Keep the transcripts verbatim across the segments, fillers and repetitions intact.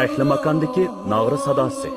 ئەھلى ماكاندىكى ناغرا ساداسى.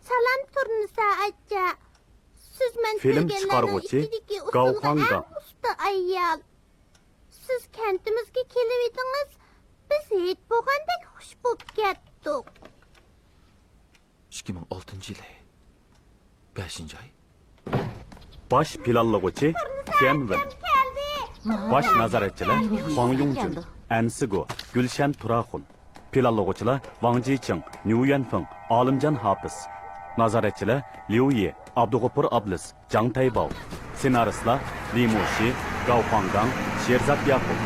سالام، تۇرنىسا ئاچا. سىز مەن فىلىم كۆرگەنلەرنىڭ چىقارغۇچى ئىچىدىكى گاۋ ئۇسسۇلغا خاڭ ئەڭ گاڭ. ئۇستا ئايال. سىز كەنتىمىزگە كېلىۋىدىڭىز، بىز ھېيت بولغاندەك خۇش بولۇپ كەتتۇق. ئىككى مىڭ ئالتىنچى يىلى بەشىنچى ئاي. باش پىلانلىغۇچى تيەن ۋېن. باش نازارەتچىلەر خۇاڭ يۇڭجۈن، ئەن سىگو، گۈلشەن تۇراخۇن. پىلانلىغۇچىلار ۋاڭ جىچىڭ، نيۇ يۈەنفېڭ، ئالىمجان ھاپىز. نازارەتچىلەر ليۇ يى، ئابدۇغوپۇر ئابلىز، جاڭ تەيباۋ. سېنارىستلار لى مۇشى، گاۋ خۇاڭگاڭ، شېرزات ياقۇپ.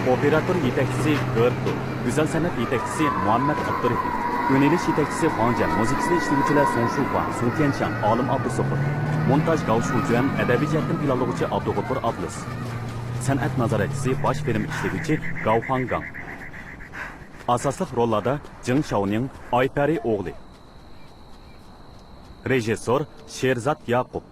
ئوپېراتور يېتەكچىسى گېرتو، گۈزەل سەنئەت يېتەكچىسى مۇھەممەد ئابدۇرېھىم. ئۈن ئېلىش يېتەكچىسى خۇاڭ جيەن، مۇزىكىسىنى ئىشلىگۈچىلەر سۇڭ شۇفا، سۇڭ تيەنشياڭ، ئالىم ئابدۇسوپۇر. مونتاژ گاۋ شۇجۈەن، ئەدەبىي جەھەتتىن پىلانلىغۇچى ئابدۇغوپۇر ئابلىز. سەنئەت نازارەتچىسى، باش فىلىم ئىشلىگۈچى گاۋ خۇاڭگاڭ. ئاساسلىق روللاردا جېڭ شياۋنىڭ، ئايپەرى ئوغلى. رېژىسسور شېرزات ياقۇپ.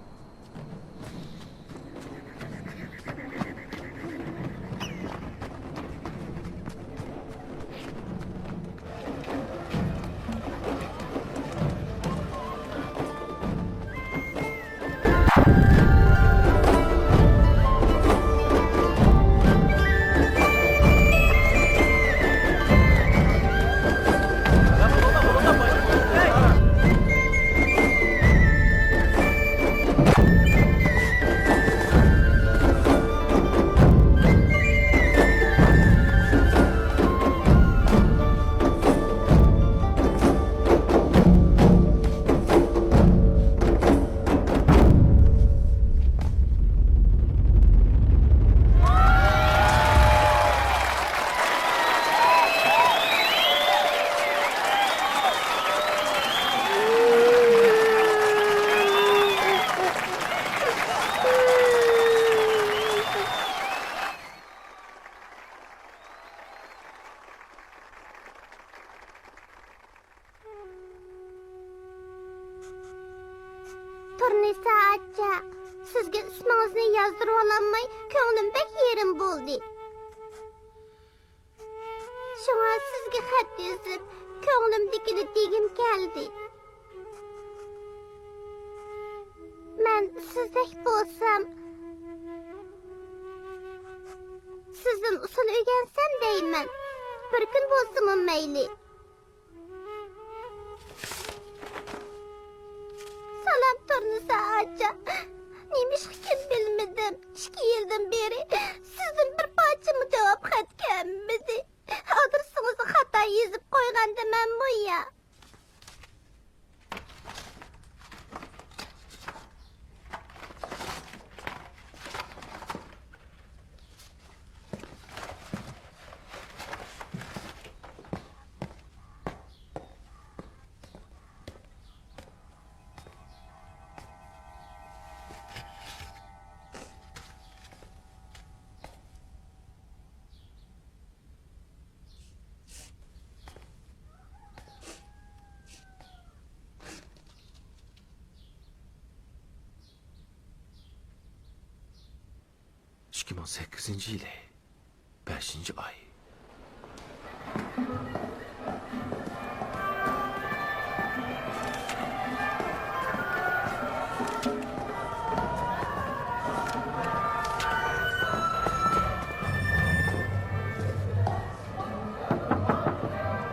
تۇرنىسا ئاچا، سىزگە ئىسمىڭىزنى يازدۇرۇۋالالماي، كۆڭلۈم بەك يېرىم بولدى. شۇڭا سىزگە خەت يېزىپ، كۆڭلۈمدىكىنى دېگۈم كەلدى. مەن سىزدەك بولسام، سىزدىن ئۇسسۇل ئۆگەنسەم دەيمەن. بىر كۈن بولسىمۇ مەيلى. سالام تۇرنىسا ئاچا. نېمىشقىكىن بىلمىدىم، ئىككى يىلدىن بېرى سىزدىن بىر پارچىمۇ جاۋاب خەت كەلمىدى. ئادرېسىڭىزنى خاتا يېزىپ قويغاندىمەنمۇ يا؟ ئىككى مىڭ سەككىزىنچى يىلى بەشىنچى ئاي.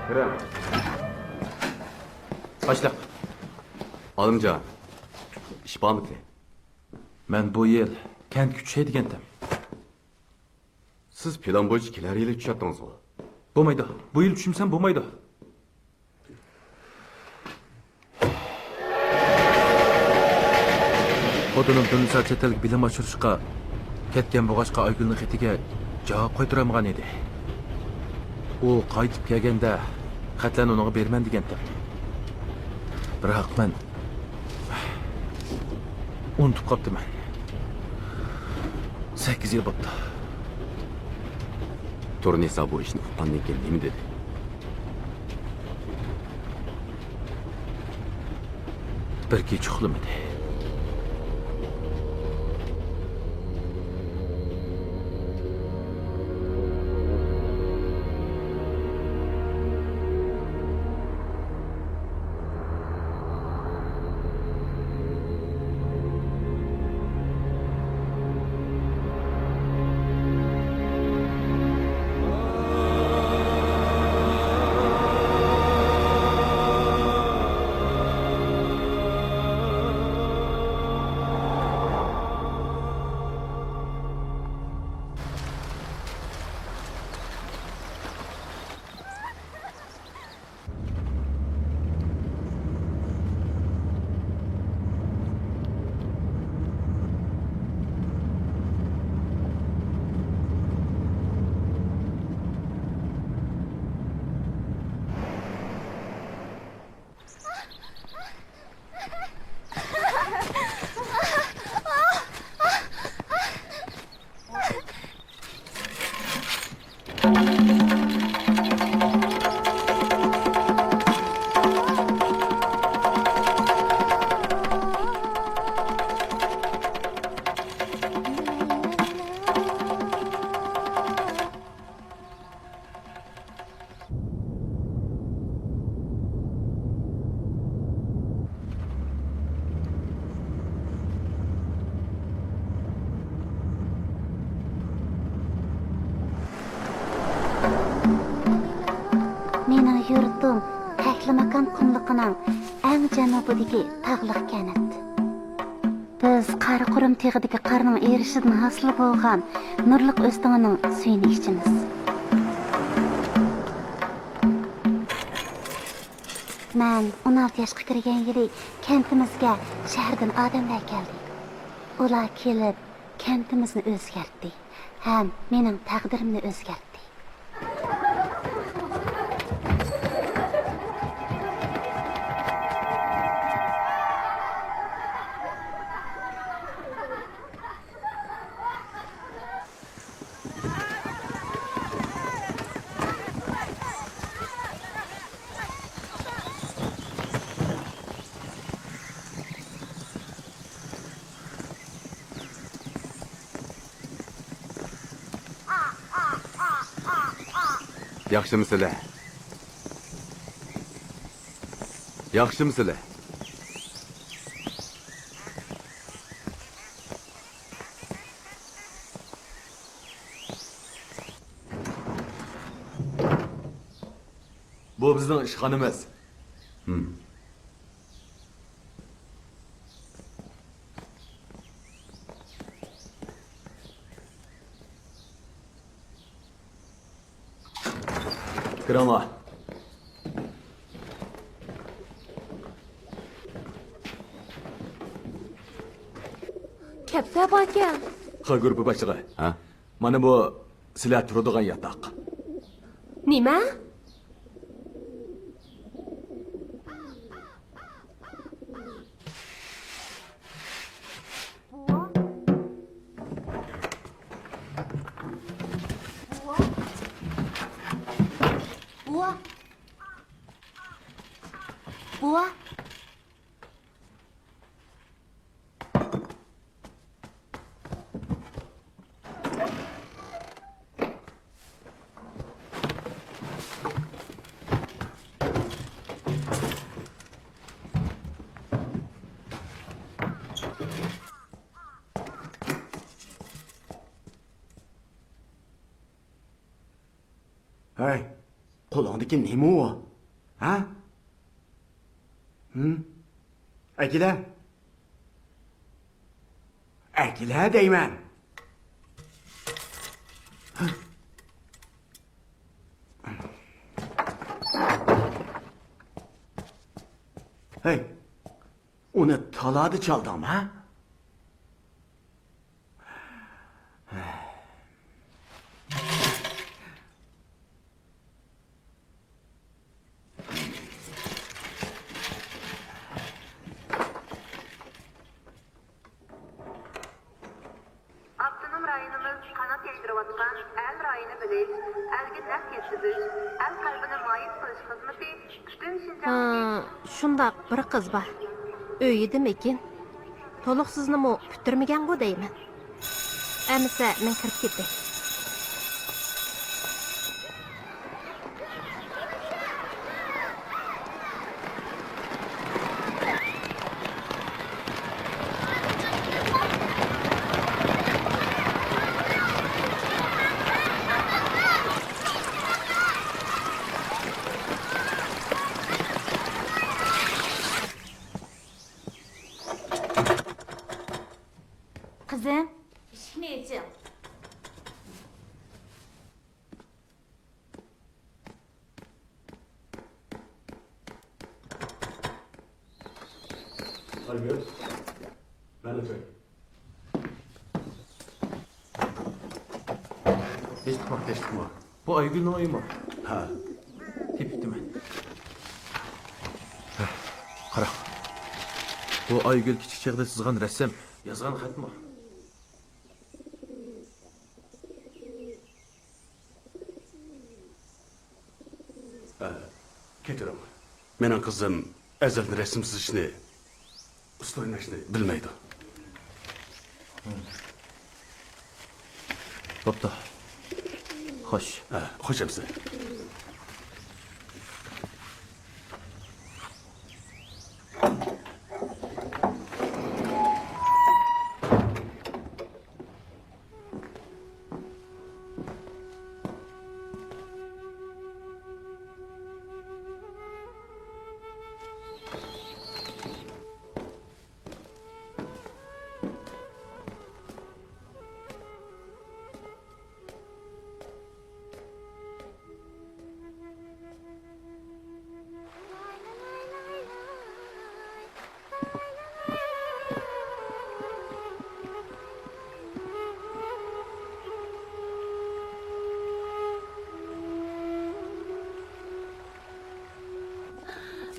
كىرىڭ. باشلىق. ئالىمجان، ئىش بارمىكى؟ مەن بۇ يىل كەنتكە چۈشەي دېگەنتىم. سىز پىلان بويىچە كېلەر يىلى چۈشەتتىڭىزغۇ؟ بولمايدۇ. بۇ يىل چۈشمىسەم بولمايدۇ. خوتۇنۇم تۇرنىسا چەت ئەلگە بىلىم ئاشۇرۇشقا كەتكەن بولغاچقا، ئايگۈلنىڭ خېتىگە جاۋاب قايتۇرالمىغان ئىدى. ئۇ قايتىپ كەلگەندە خەتلەرنى ئۇنىڭغا بېرىمەن دېگەنتىم. بىراق مەن ئۇنتۇپ قاپتىمەن. سەككىز يىل بوپتۇ. تۇرنىسا بۇ ئىشنى ئۇققاندىن كېيىن نېمە دېدى؟ بىر كېچە ئۇخلىمىدى. مېنىڭ يۇرتۇم تەكلىماكان قۇملۇقىنىڭ ئەڭ جەنۇبىدىكى تاغلىق كەنت. بىز قاراقۇرۇم تېغىدىكى قارنىڭ ئېرىشىدىن ھاسىل بولغان نۇرلۇق ئۆستىڭىنىڭ سۈيىنى ئىچىمىز. مەن ئون ئالتە ياشقا كىرگەن يىلى كەنتىمىزگە شەھەردىن ئادەملەر كەلدى. ئۇلار كېلىپ، كەنتىمىزنى ئۆزگەرتتى ھەم مېنىڭ تەقدىرىمنى ئۆزگەرتتى. ياخشىمۇسىلەر؟ ياخشىمۇسىلەر؟ بۇ بىزنىڭ ئىشخانىمىز. ھىم. كىرىڭلار. كەپتەر باركەن. خ گۇرۇپپا باشلىقى. ھە؟ مانا بۇ سىلەر تۇرىدىغان ياتاق. نېمە؟ ھەي، قولۇڭدىكى نېمە ئۇ؟ ھە؟ ھىم؟ ئەكېلە! ئەكېلە دەيمەن! ھەي، ئۇنى تالادا چالدىڭمۇ، ھە؟ ئەل قەلبىنى مايىل قىلىش خىزمىتى پۈتۈن شىنجاڭدىكى ھا، شۇنداق بىر قىز بار. ئۆيىدىمىكىن؟ تولۇقسىزنىمۇ پۈتتۈرمىگەنغۇ دەيمەن. ئەمىسە مەن كىرىپ كېتەي. قىزىم، ئىشىكنى ئېچىڭ. ئايگۈل، مەن ئۆتەي. تىنچلىقمۇ، تىنچلىقمۇ. بۇ ئايگۈلنىڭ ئۆيىمۇ؟ ھە. تېپىپتىمەن. ھە، قارا. بۇ ئايگۈل كىچىك چېغىدا سىزغان رەسىم، يازغان خەتمۇ؟ ھە، كەچۈرۈڭ. مېنىڭ قىزىم ئەزەلدىن رەسىم سىزىشنى، ئۇسسۇل ئويناشنى بىلمەيدۇ. بوپتۇ. خوش. ھە، خوش ئەمىسە.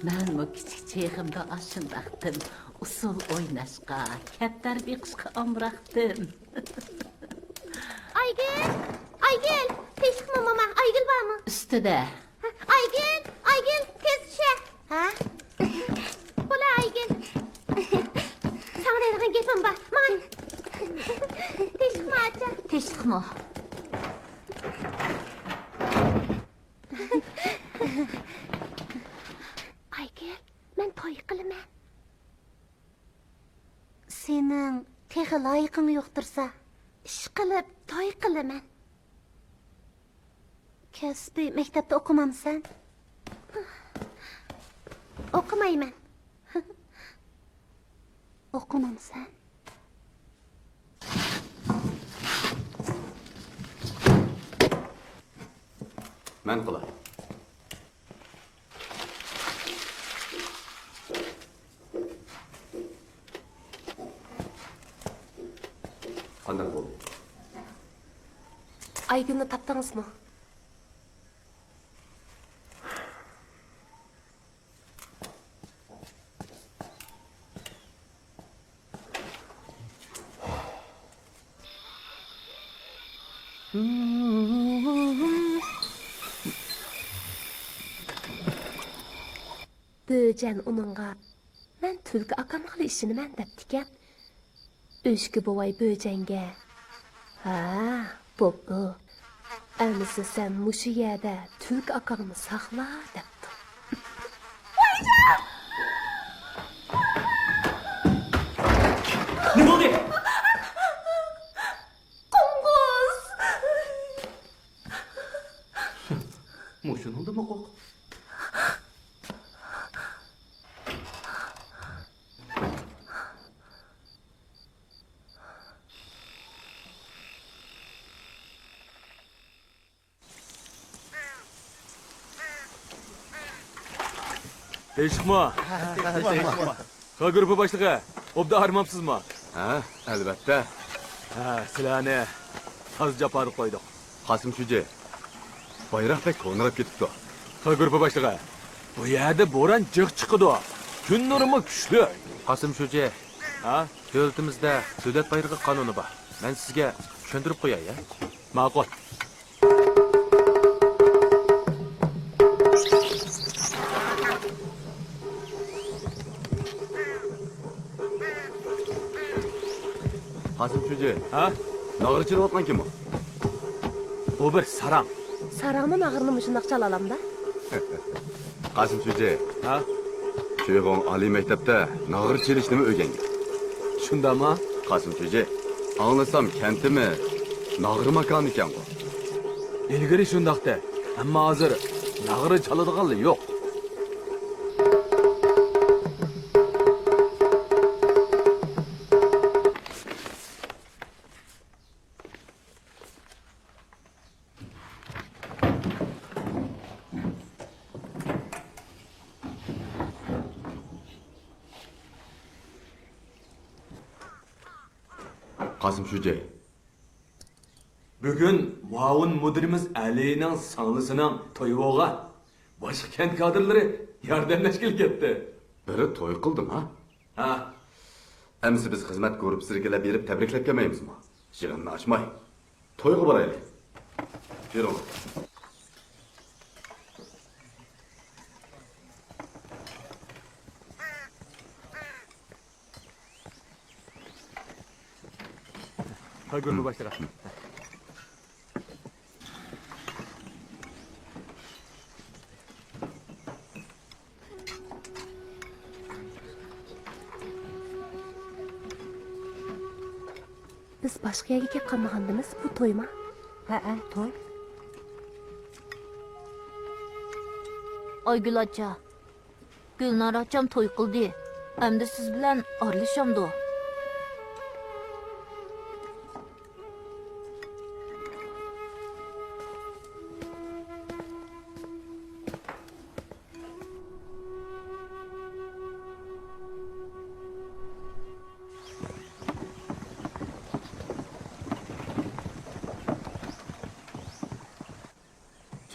مەنمۇ كىچىك چېغىمدا ئاشۇنداقتىم. ئۇسسۇل ئويناشقا، كەپتەر بېقىشقا ئامراقتىم. ئايگۈل! ئايگۈل! تىنچلىقمۇ، موما؟ ئايگۈل بارمۇ؟ ئۈستىدە. ئايگۈل! ئايگۈل! تېز چۈشە! ھە؟ بولا، ئايگۈل. ساڭا دەيدىغان گېپىم بار. ماڭا. تىنچلىقمۇ، ئاچا؟ تىنچلىقمۇ؟ ئايگۈل، مەن توي قىلىمەن. سېنىڭ تېخى لايىقىڭ يوق تۇرسا. ئىشقىلىپ توي قىلىمەن. كەسپىي مەكتەپتە ئوقۇمامسەن؟ ئوقۇمايمەن. ئوقۇمامسەن؟ مەن قىلاي. قانداق بولدى؟ ئايگۈلنى تاپتىڭىزمۇ؟ بۆجەن ئۇنىڭغا، مەن تۈلكە ئاكامغىلا ئىشىنىمەن دەپتىكەن. ئۆچكە بوۋاي بۆجەنگە، ھە، بوپتۇ. ئەمىسە سەن مۇشۇ يەردە تۈلكە ئاكاڭنى ساقلا دەپتۇ. نېمە بولدى؟ قوڭغۇز! مۇشۇنىڭدىمۇ قورق. تىنچلىقمۇ؟ خا گۇرۇپپا باشلىقى، ئوبدان ھارماپسىزمۇ؟ ھە، ئەلۋەتتە. ھە، سىلەرنى تازا جاپادا قويدۇق. قاسىم شۇجى، بايراق بەك كونىراپ كېتىپتۇ. خا گۇرۇپپا باشلىقى، بۇ يەردە بوران جىق چىقىدۇ. كۈن نۇرىمۇ كۈچلۈك. قاسىم شۇجى، ھە؟ دۆلىتىمىزدە دۆلەت بايرىقى قانۇنى بار. مەن سىزگە چۈشەندۈرۈپ قوياي، ھە؟ ماقۇل. قاسىم شۇجى. ھە؟ ناغرا چېلىۋاتقان كىم ئۇ؟ ئۇ بىر ساراڭ. ساراڭمۇ ناغرىنى مۇشۇنداق چالالامدا؟ قاسىم شۇجى. ھە؟ چۈيغۇڭ ئالىي مەكتەپتە ناغرا چېلىشنىمۇ ئۆگەنگەن. شۇنداقمۇ؟ قاسىم شۇجى، ئاڭلىسام كەنتىمۇ ناغرا ماكانى ئىكەنغۇ. ئىلگىرى شۇنداقتى، ئەمما ھازىر ناغرا چالىدىغانلا يوق. قاسىم شۇجى. بۈگۈن مۇئاۋىن مۇدىرىمىز ئەلىنىڭ سىڭلىسىنىڭ تويى بولغان. باشقا كەنت كادىرلىرى ياردەملەشكىلى كەتتى. بىرى توي قىلدىمۇ؟ ھە. ئەمسە بىز خىزمەت گۇرۇپپىسىدىكىلەر بېرىپ تەبرىكلەپ كەلمەيمىزمۇ؟ يىغىننى ئاچماي، تويغا بارايلى. يۈرۈڭ. ھە، گۇرۇپپا باشلىق. بىز باشقا يەرگە كەپ قالمىغاندىمىز؟ بۇ تويما؟ ھەئە، توي. ئايگۈل ئاچا، گۈلنار ئاچام توي قىلدى. ئەمدى سىز بىلەن ئارىلىشامدۇ؟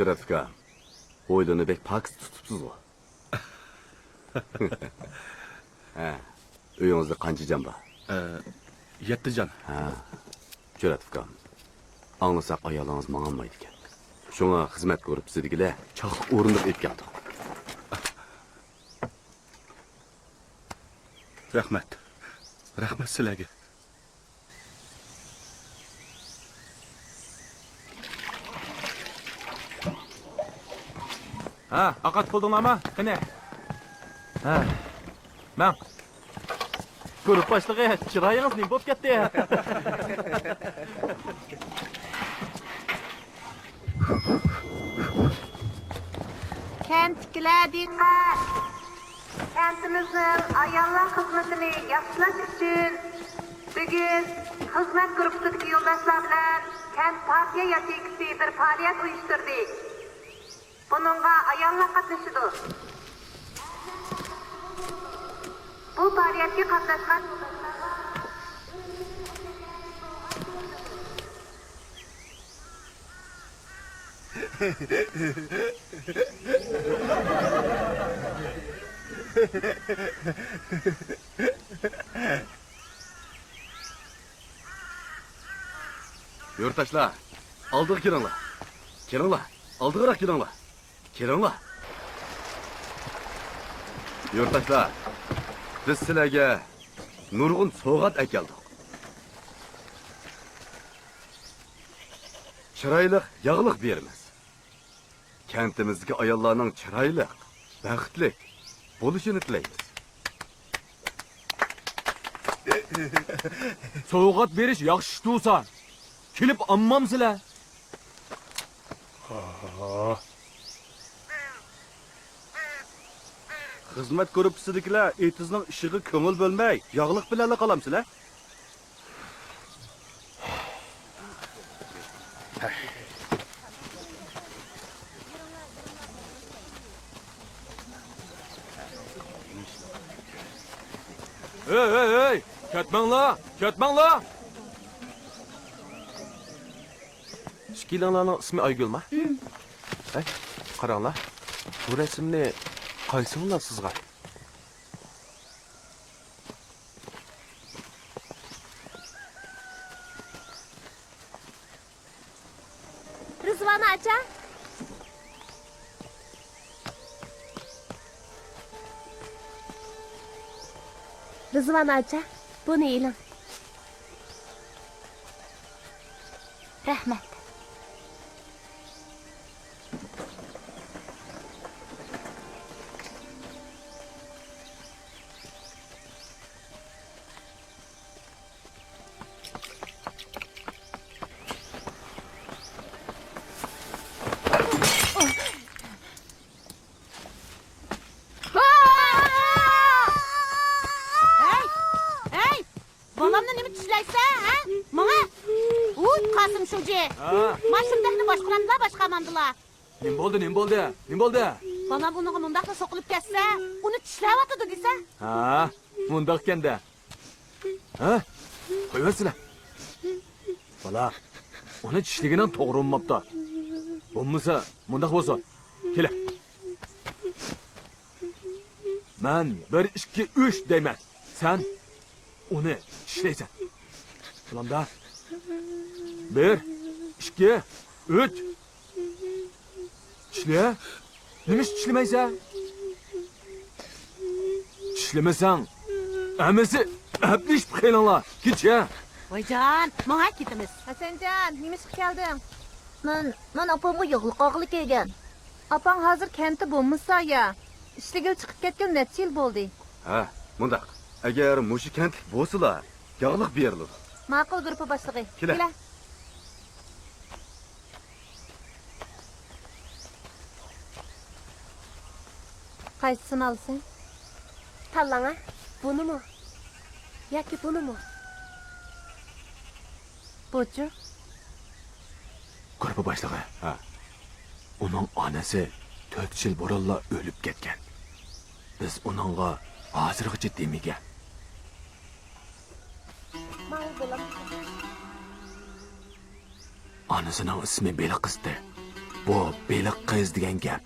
جۈرئەت ئۇكا، ھويلىنى بەك پاكىز تۇتۇپسىزغۇ. ھە، ئۆيىڭىزدە قانچە جان بار؟ ئە، يەتتە جان. ھە، جۈرئەت ئۇكام، ئاڭلىساق ئايالىڭىز ماڭالمايدىكەن. شۇڭا خىزمەت گۇرۇپپىسىدىكىلەر چاقلىق ئورۇندۇق ئېلىپ كەلدۇق. رەھمەت. رەھمەت سىلەرگە. ھە، ئاقاش بولدۇڭلارمۇ؟ قېنى. ھە. ماڭ. گۇرۇپ باشلىقى، چىرايىڭىز نېمە بولۇپ كەتتى؟ كەنتتىكىلەر دىققەت! كەنتىمىزنىڭ ئاياللار خىزمىتىنى ياخشىلاش ئۈچۈن بۈگۈن خىزمەت گۇرۇپپىسىدىكى يولداشلار بىلەن كەنت پارتىيە ياچېيكىسى بىر پائالىيەت ئۇيۇشتۇردى. بۇنىڭغا ئاياللار قاتنىشىدۇ. بۇ پائالىيەتكە قاتناشقان يۇرتداشلار، ئالدىغا كېلىڭلار. كېلىڭلار، ئالدىغىراق كېلىڭلار. كېلىڭلار. يۇرتداشلار، بىز سىلەرگە نۇرغۇن سوۋغات ئەكەلدۇق. چىرايلىق ياغلىق بېرىمىز. كەنتىمىزدىكى ئاياللارنىڭ چىرايلىق، بەختلىك بولۇشىنى تىلەيمىز. سوۋغات بېرىش ياخشى ئىش تۇرسا، كېلىپ ئالمامسىلەر؟ خىزمەت گۇرۇپپىسىدىكىلەر ئېتىزنىڭ ئىشىغا كۆڭۈل بۆلمەي، ياغلىق بىلەنلا قالامسىلەر؟ ھەي، ھەي، ھەي! كەتمەڭلار! كەتمەڭلار! ئىككىيلەڭلارنىڭ ئىسمى ئايگۈلما؟ ھەي، قاراڭلار، بۇ رەسىمنى قايسىڭلار سىزغان؟ رىزۋانە ئاچا. رىزۋانە ئاچا، بۇنى ئېلىڭ. رەھمەت. ھەي! ھەي! بالامنى نېمە چىشلەيسەن، ھە؟ ماڭا! ھۇي، قاسىم شۇجى! ھا؟ ما شۇنداقنى باشقۇرامدىلا، باشقارمامدىلا. نېمە بولدى، نېمە بولدى، نېمە بولدى؟ بالام ئۇنىڭغا مۇنداقلا سوقۇلۇپ كەتسە، ئۇنى چىشلەۋاتىدۇ دېسە. ھا، مۇنداقكەن-دە. ھە؟ قويۇۋەتسىلە. بالا، ئۇنى چىشلىگىنىڭ توغرا بولماپتۇ. بولمىسا، مۇنداق بولسۇن. كېلە. مەن بىر، ئىككى، ئۈچ دەيمەن. سەن ئۇنى چىشلەيسەن. بولامدا؟ بىر، ئىككى، ئۈچ. چىشلە. نېمىشقا چىشلىمەيسەن؟ چىشلىمىسەڭ، ھەممىسى ھەپىلىشىپ قېلىڭلار. كېچە. ۋايجان، ماڭا كېتىمىز. ھەسەنجان، نېمىشقا كەلدىڭ؟ مەن، مەن ئاپامغا ياغلىق ئالغىلى كەلگەن. ئاپاڭ ھازىر كەنتتە بولمىسا يا؟ ئىشلىگىلى چىقىپ كەتكىلى نەچچە يىل بولدى؟ ھە، مۇنداق. ئەگەر مۇشۇ كەنتلىك بولسىلا، ياغلىق بېرىلىدۇ. ماقۇل، گۇرۇپپا باشلىقى. كېلە. كېلە. قايسىسىنى ئالىسەن؟ تاللاڭا. بۇنىمۇ؟ ياكى بۇنىمۇ؟ بۇچۇ؟ گۇرۇپپا باشلىقى. ھە. ئۇنىڭ ئانىسى تۆت يىل بۇرۇنلا ئۆلۈپ كەتكەن. بىز ئۇنىڭغا ھازىرغىچە دېمىگەن. ماۋۇ بولامدۇ؟ ئانىسىنىڭ ئىسمى بېلىق قىزتى. بۇ بېلىق قىز دېگەن گەپ.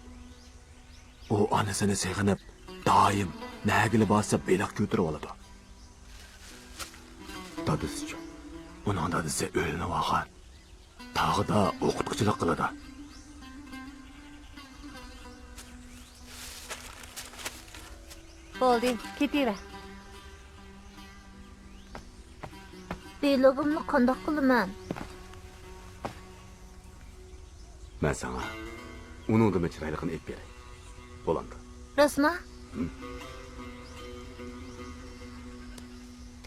ئۇ ئانىسىنى سېغىنىپ، دائىم نەگىلا بارسا بېلىق كۆتۈرۈپ ئالىدۇ. دادىسىچۇ؟ ئۇنىڭ دادىسى ئۆيلىنىۋالغان. تاغدا ئوقۇتقۇچىلىق قىلىدۇ. بولدى، كېتىۋەر. بېلىغىمنى قانداق قىلىمەن؟ مەن ساڭا ئۇنىڭدىنمۇ چىرايلىقىنى ئېلىپ بېرەي. بولامدۇ؟ راستما؟ ھىم.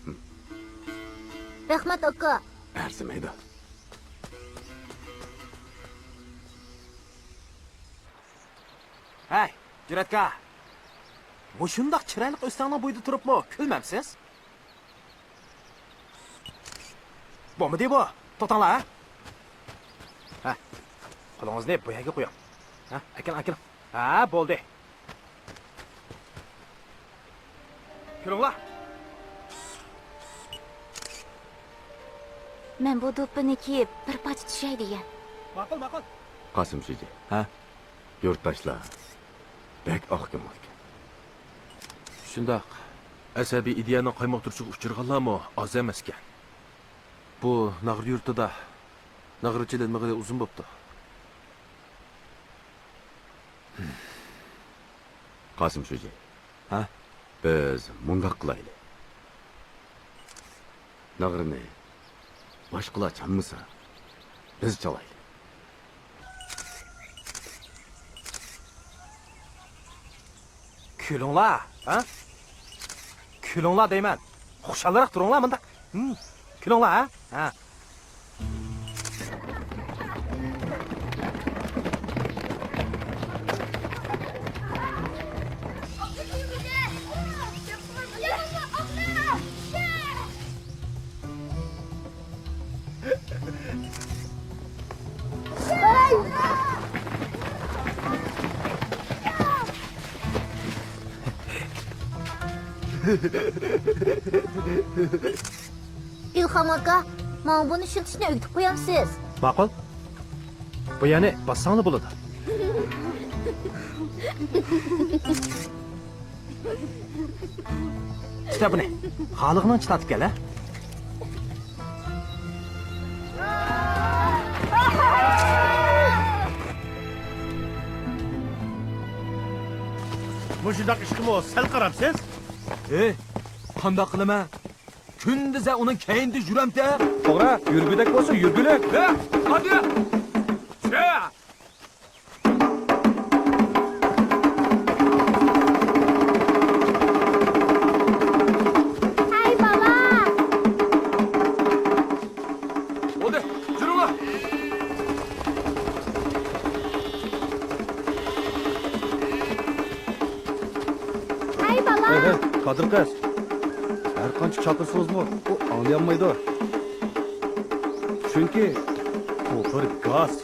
ھىم. رەھمەت، ئاكا. ئەرزىمەيدۇ. ھەي، جۈرئەتكار! مۇشۇنداق چىرايلىق ئۆستەڭنىڭ بويىدا تۇرۇپمۇ كۈلمەمسىز؟ بولمىدى بۇ. توختاڭلار، ھە؟ ھە. قولىڭىزنى بۇ يەرگە قويۇڭ. ھە، ئەكېلىڭ، ئەكېلىڭ. ھە، بولدى. كىرىڭلار. مەن بۇ دوپپىنى كىيىپ، بىر پارچە چۈشەي دېگەن. ماقۇل، ماقۇل. قاسىم شۇجى. ھە؟ يۇرتداشلار بەك ئاق كۆڭۈلكەن. شۇنداق. ئەسەبىي ئىدىيەنىڭ قايمۇقتۇرۇشىغا ئۇچرىغانلارمۇ ئاز ئەمەسكەن. بۇ ناغرا يۇرتىدا ناغرا چېلىنمىغىلى ئۇزۇن بوپتۇ. قاسىم شۇجى. ھە؟ بىز مۇنداق قىلايلى. ناغرىنى باشقىلار چالمىسا، بىز چالايلى. كۈلۈڭلار، ھە؟ كۈلۈڭلار دەيمەن. خۇشالراق تۇرۇڭلار مۇنداق. ھىم، كۈلۈڭلار، ھە؟ ھە. ئىلھام ئاكا، ماڭا بۇنى ئىشلىتىشنى ئۆگىتىپ قويامسىز؟ ماقۇل. بۇ يەرنى باسساڭلا بولىدۇ. تۇت بۇنى. خالىغىنىڭچە تارتىپ كەل، ھە. مۇشۇنداق ئىشقىمۇ سەل قاراپسىز؟ ھېي، قانداق قىلىمەن؟ كۈندە سەن ئۇنىڭ كەينىدە يۈرەمتى. توغرا، يۈرگۈدەك بولسا يۈرگۈلۈك. ھە، ھادى! چە! ھەي، بالا! بولدى، يۈرۈڭلار! ھەي، بالا! ھەي، ھەي، قادىر قىز! ھەر قانچە چاقىرسىڭىزمۇ، ئۇ ئاڭلىيالمايدۇ. چۈنكى ئۇ بىر گاس.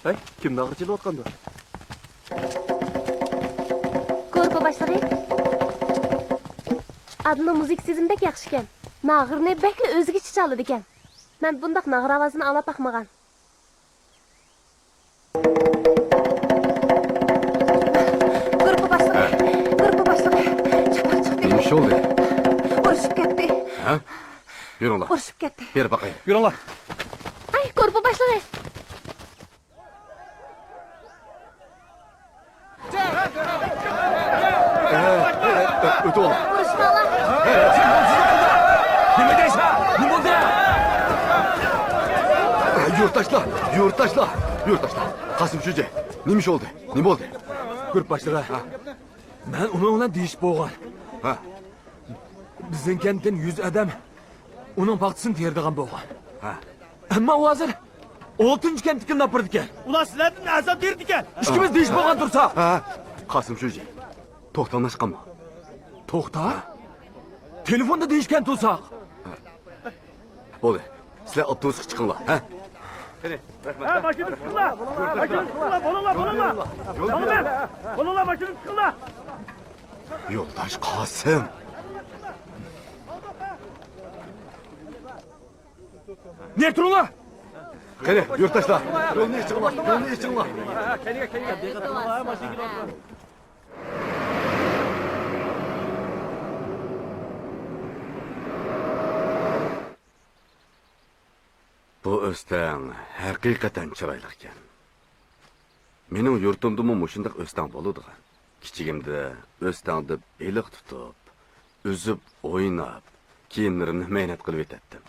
ھەي، كىم ناغرا چېلىۋاتقاندۇ؟ گۇرۇپپا باشلىقى. ئادىلنىڭ مۇزىكا سېزىمى بەك ياخشىكەن. ناغرىنى بەكلا ئۆزگىچە چالىدىكەن. مەن بۇنداق ناغرا ئاۋازىنى ئاڭلاپ باقمىغان. گۇرۇپپا باشلىقى، گۇرۇپپا باشلىقى، چاتاق چىقتى. نېمە ئىش بولدى؟ ئۇرۇشۇپ كەتتى. ھە؟ يۈرۈڭلار. ئۇرۇشۇپ كەتتى. بېرىپ باقايلى. يۈرۈڭلار. ئاي، گۇرۇپپا باشلىقى. ئۆتۈۋال. ئۇرۇشماڭلار. نېمە دەيسەن؟ نېمە بولدى؟ يۇرتداشلار، يۇرتداشلار، يۇرتداشلار. قاسىم شۇجى، نېمە ئىش بولدى؟ نېمە بولدى؟ گۇرۇپپا باشلىقى. ھە. مەن ئۇنىڭ بىلەن دېيىشىپ بولغان. ھە. بىزنىڭ كەنتتىن يۈز ئادەم ئۇنىڭ پاختىسىنى تېرىدىغان بولغان. ھە. ئەمما ئۇ ھازىر ئالتىنچى كەنتكە ئاپىرىدىكەن. ئۇلار سىلەردىن ئەرزان تېرىدىكەن. ئىككىمىز دېيىشىپ بولغان تۇرساق. ھە. قاسىم شۇجى، توختاملاشقانمۇ؟ توختا؟ تېلېفوندا دېيىشكەن تۇرساق. بولدى. سىلەر ئاپتوبۇسقا چىقىڭلار، ھە؟ قېنى، رەھمەت. ھە، ماشىنىدىن چىقىڭلار. ماشىنىدىن چىقىڭلار، بولۇڭلار، بولۇڭلار. بولۇڭلار. بولۇڭلار، ماشىنىدىن چىقىڭلار. يولداش قاسىم. نېرى تۇرۇڭلار؟ قېنى، يۇرتداشلار، يولنى ئېچىڭلار، يولنى ئېچىڭلار. بۇ ئۆستەڭ ھەقىقەتەن چىرايلىقكەن. مېنىڭ يۇرتۇمدىمۇ مۇشۇنداق ئۆستەڭ بولىدىغان. كىچىكىمدە ئۆستەڭدە بېلىق تۇتۇپ، ئۈزۈپ ئويناپ، كىيىملىرىمنى مەينەت قىلىۋېتەتتىم.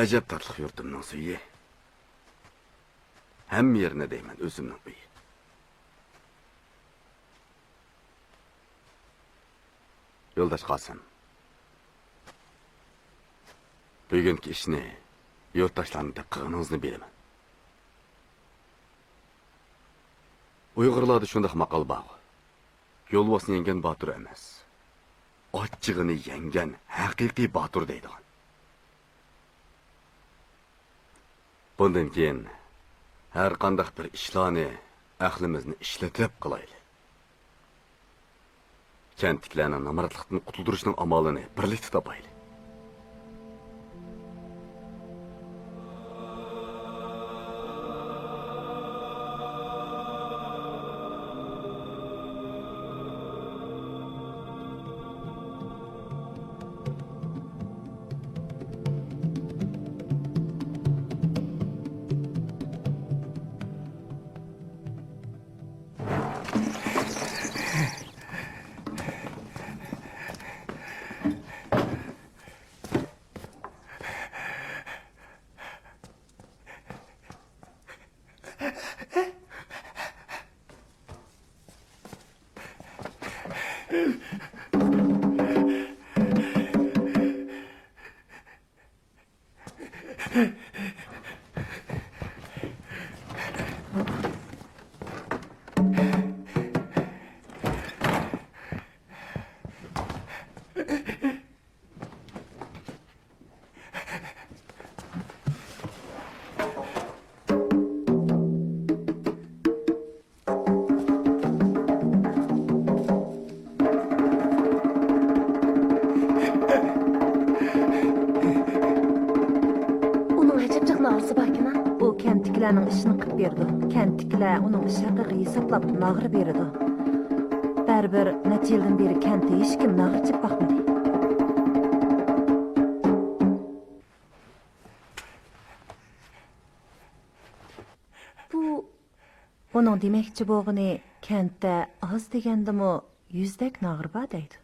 ئەجەب تاتلىق يۇرتۇمنىڭ سۈيى. ھەممە يېرىنى دەيمەن ئۆزۈمنىڭ ئۆيى. يولداش قاسىم، بۈگۈنكى ئىشنى يۇرتداشلارنى دەپ قىلغىنىڭىزنى بىلىمەن. ئۇيغۇرلاردا شۇنداق ماقال بارغۇ، يولۋاسنى يەڭگەن باتۇر ئەمەس، ئاچچىقىنى يەڭگەن ھەقىقىي باتۇر دەيدىغان. بۇندىن كېيىن ھەر قانداق بىر ئىشلارنى ئەقلىمىزنى ئىشلىتىپ قىلايلى. كەنتتىكىلەرنىڭ نامراتلىقتىن قۇتۇلدۇرۇشنىڭ ئامالىنى بىرلىكتە تاپايلى. ئىشىنى قىلىپ بېرىدۇ. كەنتتىكىلەر ئۇنىڭ ئىش ھەققىگە ھېسابلاپ ناغرا بېرىدۇ. بەرىبىر نەچچە يىلدىن بېرى كەنتتە ھېچكىم ناغرا چېپىپ باقمىدى. بۇ، بۇنىڭ دېمەكچى بولغىنى، كەنتتە ئاز دېگەندىمۇ يۈزدەك ناغرا بار دەيدۇ.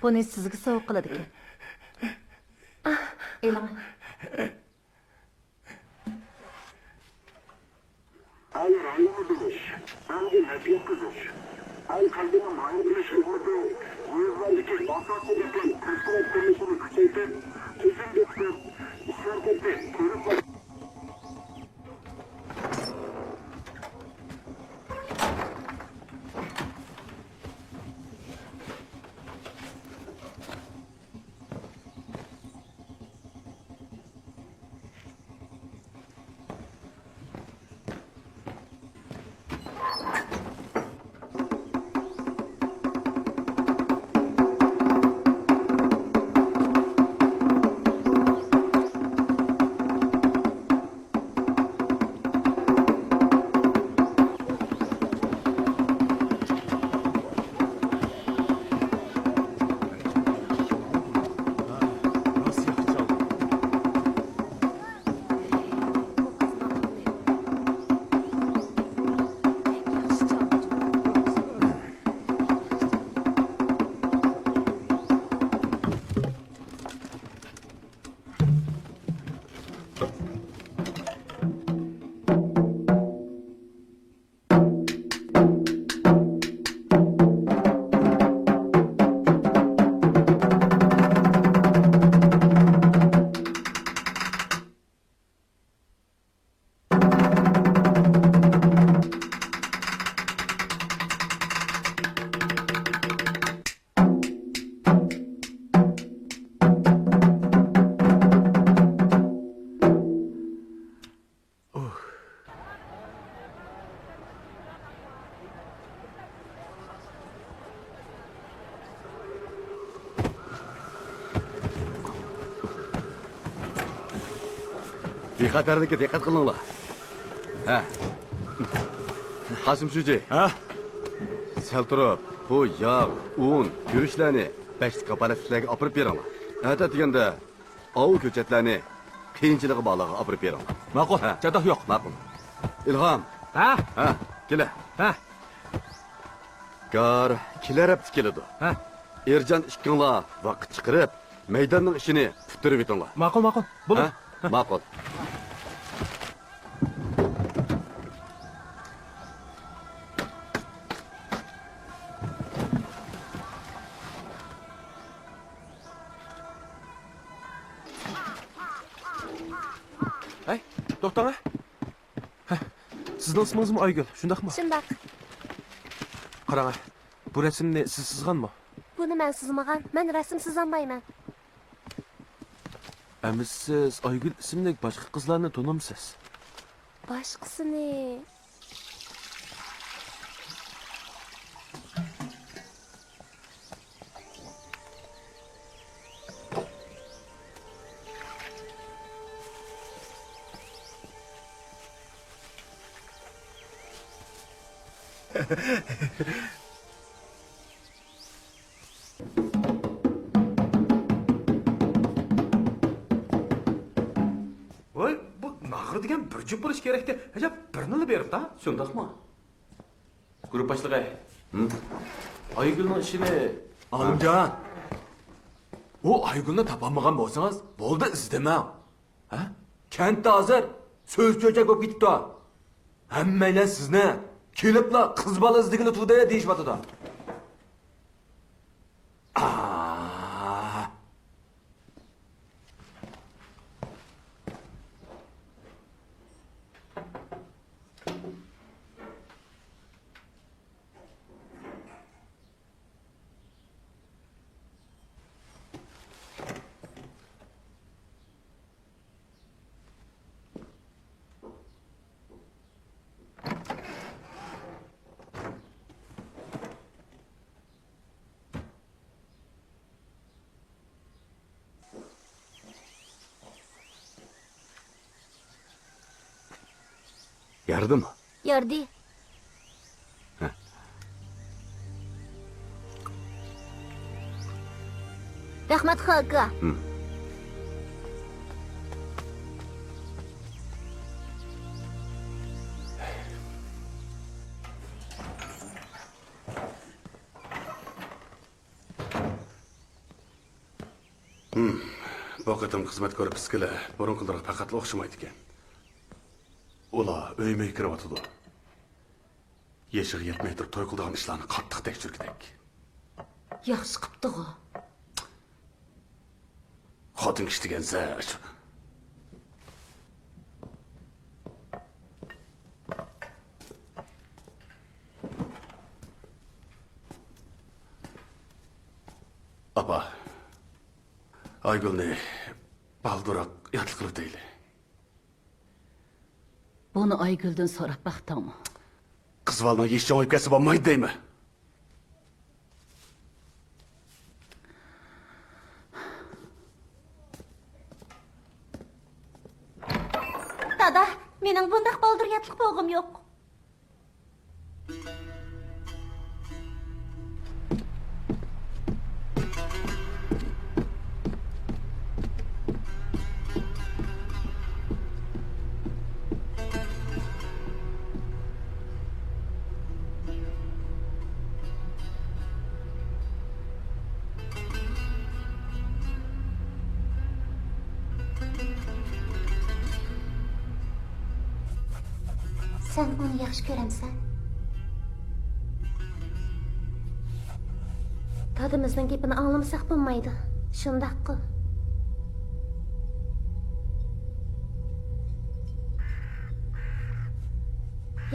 بۇنى سىزگە سوۋغا قىلىدىكەن. ئېلىڭ. ئەل رەڭگىنى بىلىش، ئەلگە نەپ يەتكۈزۈش، ئەل قەلبىنى مايىل قىلىش خىزمىتى يېزىلاردىكى ئاساسىي دېھقان تەشكىلات قۇرۇلۇشىنى كۈچەيتىپ، تۈزۈم بېكىتىپ، ئىش ھەرىكىتى كۆرۈپ بىخەتەرلىككە دىققەت قىلىڭلار. ھە. قاسىم شۇجى. ھە؟ سەل تۇرۇپ، بۇ ياغ، ئۇن، گۈرۈچلەرنى بەشلىك كاپالەتلىكلەرگە ئاپىرىپ بېرىڭلار. ئەتە دېگەندە ئاۋۇ كۆچەتلەرنى قىيىنچىلىقى بارلارغا ئاپىرىپ بېرىڭلار. ماقۇل، ھە. چاتاق يوق. ماقۇل. ئىلھام. ھە؟ ھە، كېلە. ھە. گار كېلەر ھەپتە كېلىدۇ. ھە. ئېرجان ئىككىڭلار ۋاقىت چىقىرىپ، مەيداننىڭ ئىشىنى پۈتتۈرۈۋېتىڭلار. ماقۇل، ماقۇل. بولىدۇ. ھە؟ ھە. ماقۇل. ھەي، توختاڭ ھە. ھە، سىزنىڭ ئىسمىڭىزمۇ ئايگۈل، شۇنداقمۇ؟ شۇنداق. قاراڭ ھە، بۇ رەسىمنى سىز سىزغانمۇ؟ بۇنى مەن سىزمىغان، مەن رەسىم سىزالمايمەن. ئەمىسە سىز ئايگۈل ئىسىملىك باشقا قىزلارنى تونۇمسىز؟ باشقىسىنى. ۋاي، بۇ ناغرا دېگەن بىر جۈپ بولۇشى كېرەكتى. ئەجەب، بىرنىلا بېرىپتا. شۇنداقمۇ؟ گۇرۇپپا باشلىقى. ھىم؟ ئايگۈلنىڭ ئىشىنى. ئالىمجان، ئۇ ئايگۈلنى تاپالمىغان بولسىڭىز، بولدى، ئىزدىمەڭ. ھە؟ كەنتتە ھازىر سۆز چۆچەك بولۇپ كېتىپتۇ. ھەممەيلەن سىزنى كېلىپلا قىز بالا ئىزدىگىلى تۇردى دېيىشىۋاتىدۇ. ئاھ. ياردىمۇ؟ ياردى. رەھمەت، خاكا. بۇ قېتىم خىزمەت گۇرۇپپىسىدىكىلەر بۇرۇنقىلىرىغا پەقەتلا ئوخشىمايدىكەن. ئۇلار ئۆيمۇ كىرىۋاتىدۇ. يېشىغا يەتمەي تۇرۇپ توي قىلىدىغان ئىشلارنى قاتتىق تەكشۈرگۈدەك. ياخشى قىپتىغۇ. خوتۇن كىشى دېگەنسە شۇ. ئاپا، ئايگۈلنى بالدۇرراق ياتلىق قىلىۋېتەيلى. بۇنى ئايگۈلدىن سوراپ باقتىڭمۇ؟ قىز بالىنىڭ يېشى چوڭىيىپ كەتسە بولمايدۇ دەيمەن. دادا، مېنىڭ بۇنداق بالدۇر ياتلىق بولغۇم يوق. سەن ئۇنى ياخشى كۆرەمسەن؟ دادىمىزنىڭ گېپىنى ئاڭلىمىساق بولمايدۇ. شۇنداققۇ؟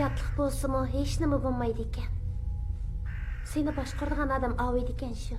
ياتلىق بولسىمۇ ھېچنېمە بولمايدىكەن. سېنى باشقۇرىدىغان ئادەم ئاۋۇ ئىدىكەن شۇ.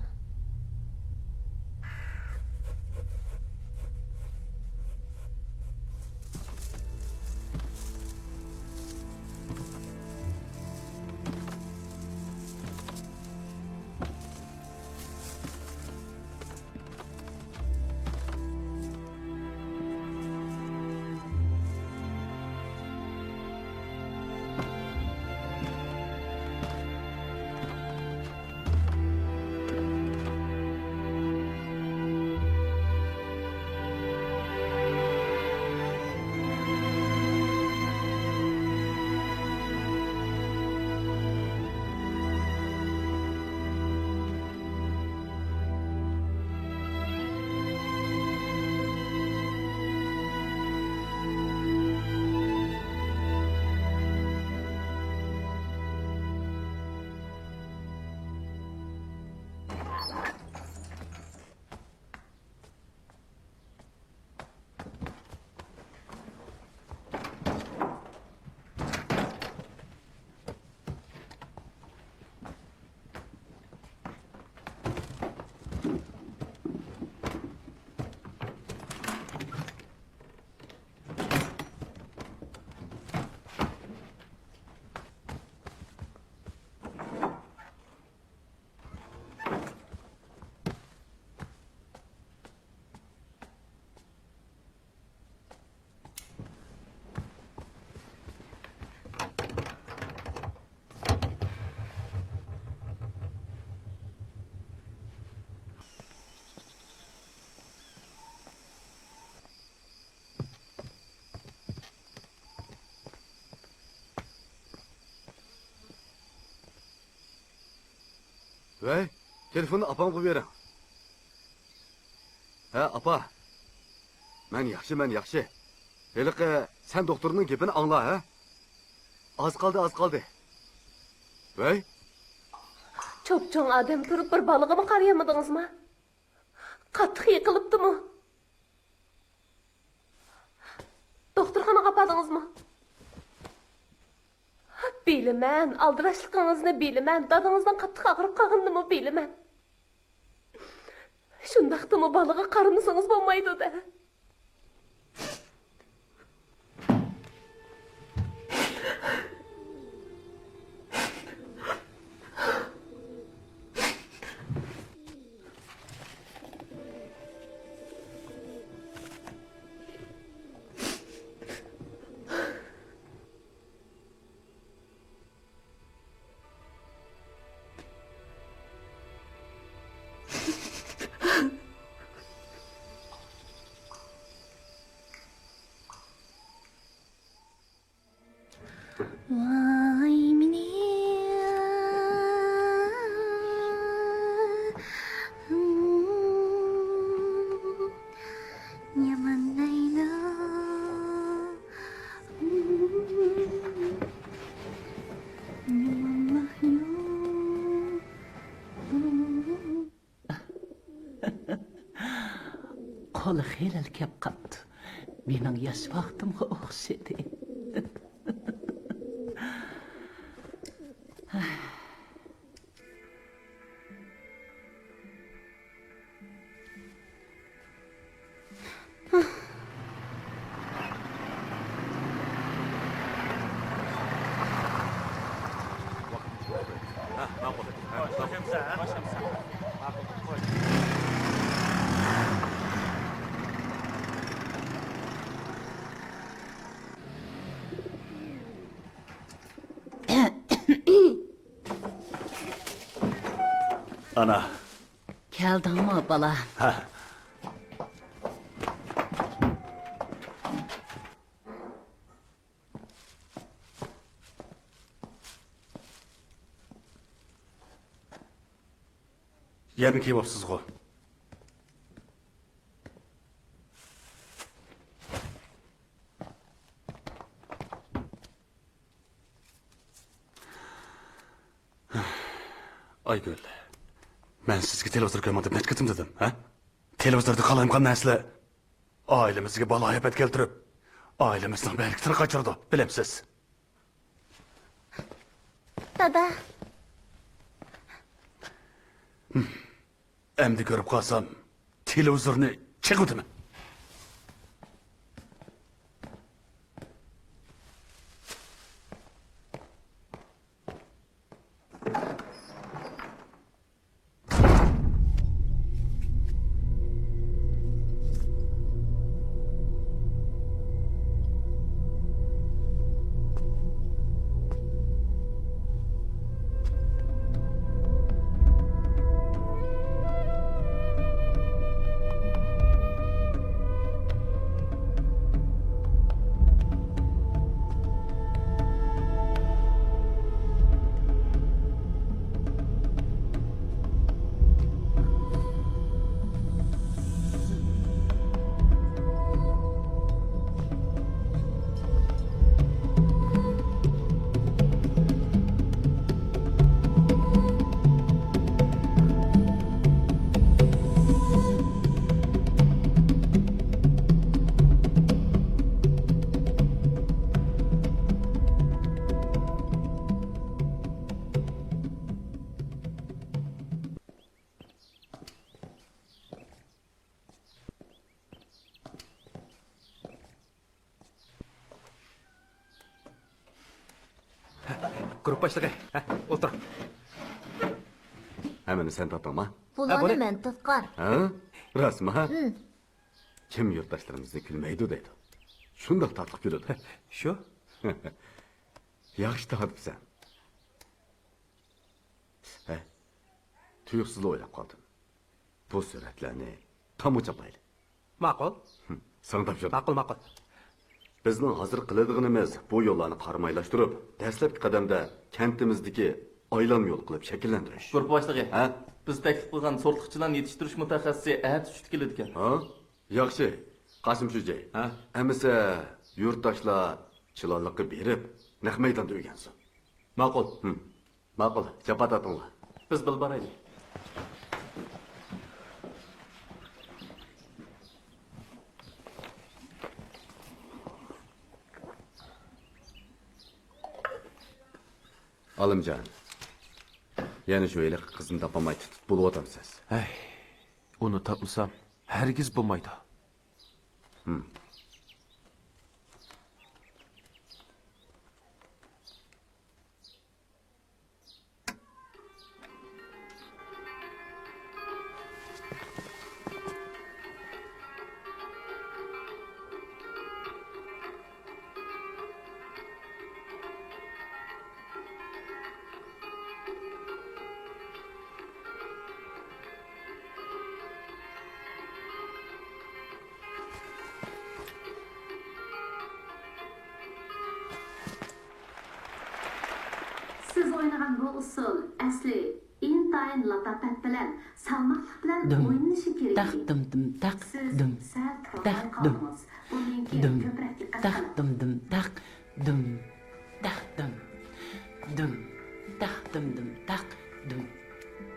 ۋەي، تېلېفوننى ئاپامغا بېرىڭ. ھە، ئاپا. مەن ياخشى، مەن ياخشى. ھېلىقى سەن دوختۇرنىڭ گېپىنى ئاڭلا، ھە؟ ئاز قالدى، ئاز قالدى. ۋەي. چوپچوڭ ئادەم تۇرۇپ بىر بالىغىمۇ قارىيالمىدىڭىزما؟ قاتتىق يىقىلىپتىمۇ؟ دوختۇرخانىغا ئاپاردىڭىزمۇ؟ بىلىمەن، ئالدىراشلىقىڭىزنى بىلىمەن، دادىڭىزنىڭ قاتتىق ئاغرىپ قالغىنىنىمۇ بىلىمەن. شۇنداقتىمۇ بالىغا قارىمىسىڭىز بولمايدۇ-دە. ۋاي مېنى يامانلايدۇ. يامانلايدۇ. قولى خېلىلا كەپ قاپتۇ. مېنىڭ ياش ۋاقتىمغا ئوخشىدى. ئانا. كەلدىڭمۇ، بالا؟ ھە. يەنە كېلىۋاپسىزغۇ؟ ئايگۈل، مەن سىزگە تېلېۋىزور كۆرمەڭ دەپ نەچچە قېتىم دېدىم، ھە؟ تېلېۋىزوردا قالايمىقان نەرسىلەر ئائىلىمىزگە بالايىئاپەت كەلتۈرۈپ، ئائىلىمىزنىڭ بەرىكىتىنى قاچۇرىدۇ، بىلەمسىز؟ دادا. ئەمدى كۆرۈپ قالسام، تېلېۋىزورنى چېقىۋېتىمەن. گۇرۇپپا باشلىقى، ھە، ئولتۇر. ھەممىنى سەن تارتتىڭما؟ ھە، بۇلارنى بۇنى مەن تارتقان. ھە؟ راستمۇ، ھە؟ ھىم. كىم يۇرتداشلىرىمىزنى كۈلمەيدۇ دەيدۇ. شۇنداق تاتلىق كۈلىدۇ. شۇ؟ ياخشى تارتىپسەن. ھە، تۇيۇقسىزلا ئويلاپ قالدىم. بۇ سۈرەتلەرنى تامغا چاپايلى. ماقۇل. ھىم، ساڭا تاپشۇردۇم. ماقۇل، ماقۇل. بىزنىڭ ھازىر قىلىدىغىنىمىز بۇ يوللارنى قارامايلاشتۇرۇپ، دەسلەپكى قەدەمدە كەنتىمىزدىكى ئايلانما يول قىلىپ شەكىللەندۈرۈش. گۇرۇپپا باشلىقى، ھە؟ بىز تەكلىپ قىلغان سورتلۇقچىلارنى يېتىشتۈرۈش مۇتەخەسسىسى ئەتە چۈشتە كېلىدىكەن. ھە؟ ياخشى. قاسىم شۇجى. ھە؟ ئەمىسە يۇرتداشلار چىلانلىققا بېرىپ، نەق مەيداندا ئۆگەنسۇن. ماقۇل. ھىم. ماقۇل، جاپا تارتىڭلار. بىز بىللە بارايلى. ئالىمجان، يەنە شۇ ھېلىقى قىزنى تاپالماي تۇتۇپ بولۇۋاتامسىز؟ ھەي، ئۇنى تاپمىسام، ھەرگىز بولمايدۇ. ھىم. ئوينىغان بۇ ئۇسسۇل ئەسلى ئىنتايىن لاتاپەت بىلەن، سالماقلىق بىلەن دۈم، ئوينىلىشى كېرەك تاق، ئىدى. دۈم، دۈم، تاق، سىز دۈم، سەل تاق، تۇرالماي دۈم. قالدىڭىز. بۇندىن كېيىن دۈم، كۆپرەك دىققەت تاق، قىلىڭ. دۈم، دۈم، تاق، دۈم. دۈم، تاق، دۈم، دۈم، تاق، دۈم،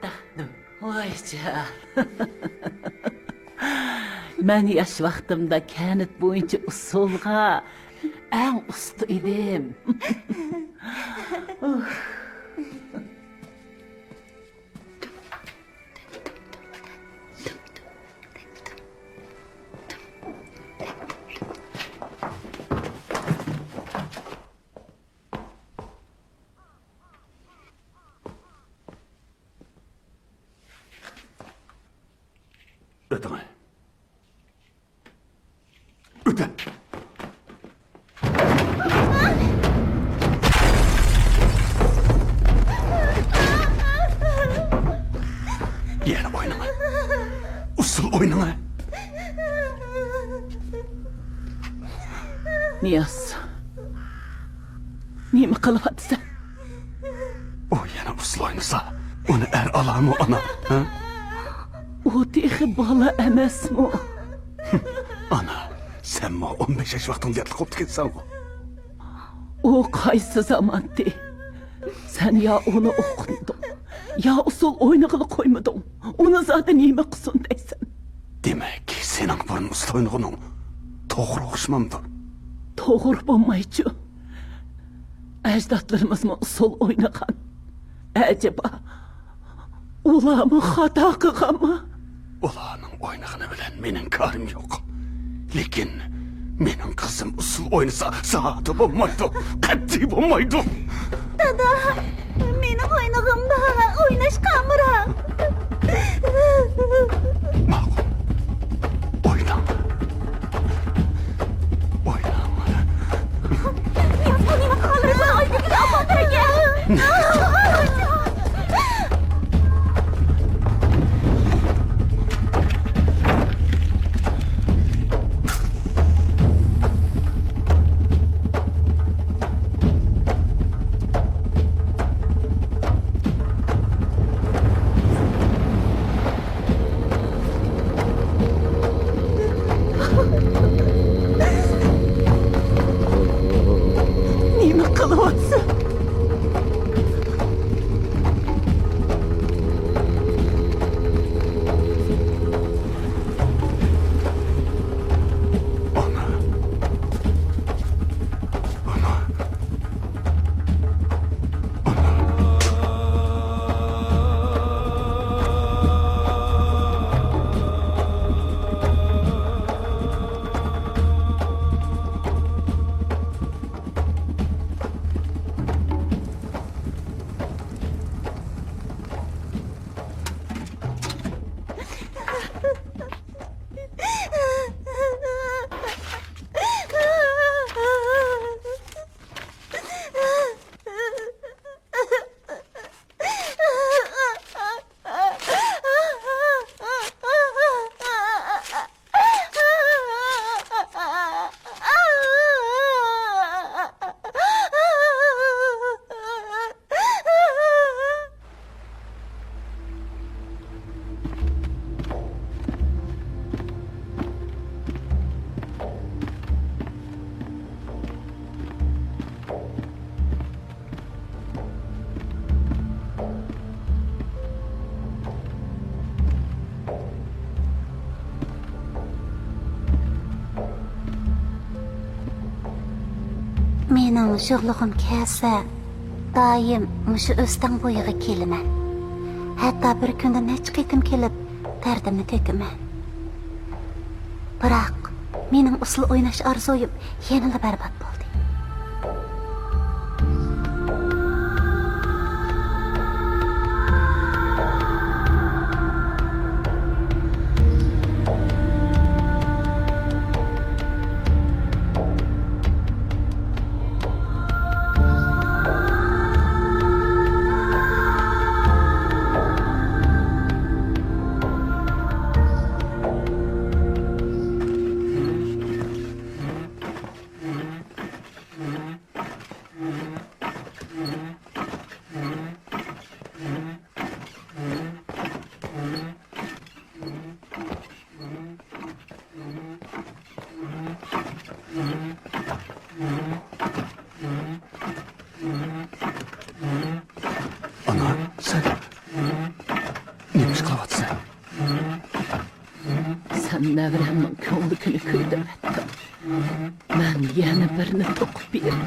تاق، دۈم. ۋاي جان. مەن ياش ۋاقتىمدا كەنت بويىچە ئۇسسۇلغا ئەڭ ئۇستا ئىدىم. ئۆتۈڭ. ئۆتە. يەنە ئوينىڭا. ئۇسسۇل ئوينىڭا. نىياز، نېمە قىلىۋاتىسەن؟ ئۇ يەنە ئۇسسۇل ئوينىسا، ئۇنى ئەر ئالارمۇ، ئانا؟ ھە؟ ئۇ تېخى بالا ئەمەسمۇ؟ ئانا، سەنمۇ ئون بەش ياش ۋاقتىڭدا ياتلىق بوپتىكەنسەنغۇ. ئۇ قايسى زامانتى؟ سەن يا ئۇنى ئوقۇتمىدىڭ، يا ئۇسسۇل ئوينىغىلى قويمىدىڭ. ئۇنى زادى نېمە قىلسۇن دەيسەن؟ دېمەك، سېنىڭ بۇرۇن ئۇسسۇل ئوينىغىنىڭ توغرا ئوخشىمامدۇ؟ توغرا بولمايچۇ. ئەجدادلىرىمىزمۇ ئۇسسۇل ئوينىغان. ئەجەبا، ئۇلارمۇ خاتا قىلغانمۇ؟ ئۇلارنىڭ ئوينىغىنى بىلەن مېنىڭ كارىم يوق. لېكىن مېنىڭ قىزىم ئۇسسۇل ئوينىسا، زادى بولمايدۇ، قەتئىي بولمايدۇ. دادا، مېنىڭ ئوينىغىنىم بار، ئويناشقا ئامراق. ماقۇل. ئويناڭ. ئويناڭ. نىياز، بۇ نېمە قىلىۋاتىسەن؟ ئايبىكىنى ئاپاپ بەرگىن. نېمە قىلىۋاتىسەن؟ ئانا. ئانا. مېنىڭ شۇغلىغۇم كەلسە، دائىم مۇشۇ ئۆستەڭ بويىغا كېلىمەن. ھەتتا بىر كۈندە نەچچە قېتىم كېلىپ، دەردىمنى تۆكىمەن. بىراق، مېنىڭ ئۇسسۇل ئويناش ئارزۇيۇم يەنىلا بەربات بولدى. نەۋرەمنىڭ كۆڭلىكىنى كۆيدۈرۈۋەتتىڭ. مەن يەنە بىرنى توقۇپ بېرەي.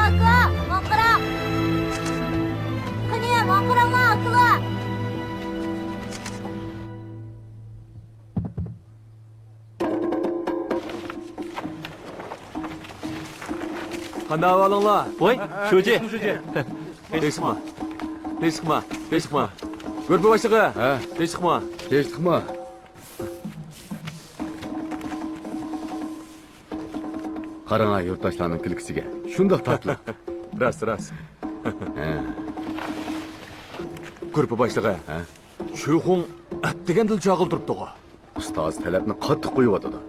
كاكا، ماڭا قاراڭ! قېنى، ماڭا قاراڭلار، ئاكىلار! قانداق ئەھۋالىڭلار؟ ۋاي، شۇجى. تىنچلىقما؟ تىنچلىقما؟ تىنچلىقما؟ گۇرۇپپا باشلىقى. ھە. تىنچلىقما؟ تىنچلىقما؟ قاراڭا يۇرتداشلارنىڭ كۈلكىسىگە. شۇنداق تاتلىق. راست، راست. ھە. گۇرۇپپا باشلىقى. ھە؟ چۈيخۇڭ ئەتىگەندىلا چاقىلدۇرۇپتىغۇ. ئۇستاز تەلەپنى قاتتىق قويۇۋاتىدۇ.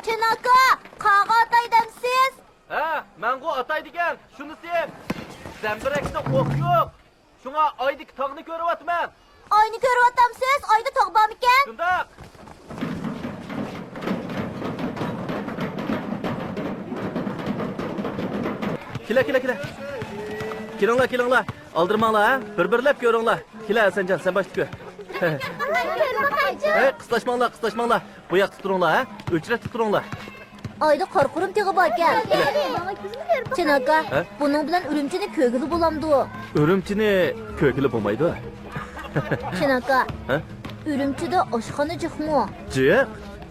چىن ئاكا، قاغا ئاتاي دەمسىز؟ ھە، مەنغۇ ئاتاي دېگەن، شۇنىسى. زەمبىرەكتە ئوق يوق. شۇڭا ئايدىكى تاغنى كۆرۈۋاتىمەن. ئاينى كۆرۈۋاتامسىز؟ ئايدا تاغ بارمىكەن؟ شۇنداق. كېلە، كېلە، كېلە. كېلىڭلار، كېلىڭلار. ئالدىرىماڭلار، ھە؟ بىر-بىرلەپ كۆرۈڭلار. كېلە، ھەسەنجان، سەن باشتا كۆر. ھەي، قىستاشماڭلار، قىستاشماڭلار. بۇ ياقتا تۇرۇڭلار، ھە؟ ئۆچرەتتە تۇرۇڭلار. ئايدا قارقۇرۇم تېغى باركەن. چىن ئاكا، ھە؟ بۇنىڭ بىلەن ئۈرۈمچىنى كۆرگىلى بولامدۇ؟ ئۈرۈمچىنى كۆرگىلى بولمايدۇ. چىن ئاكا، ھە؟ ئۈرۈمچىدە ئاشخانا جىقمۇ؟ جىق.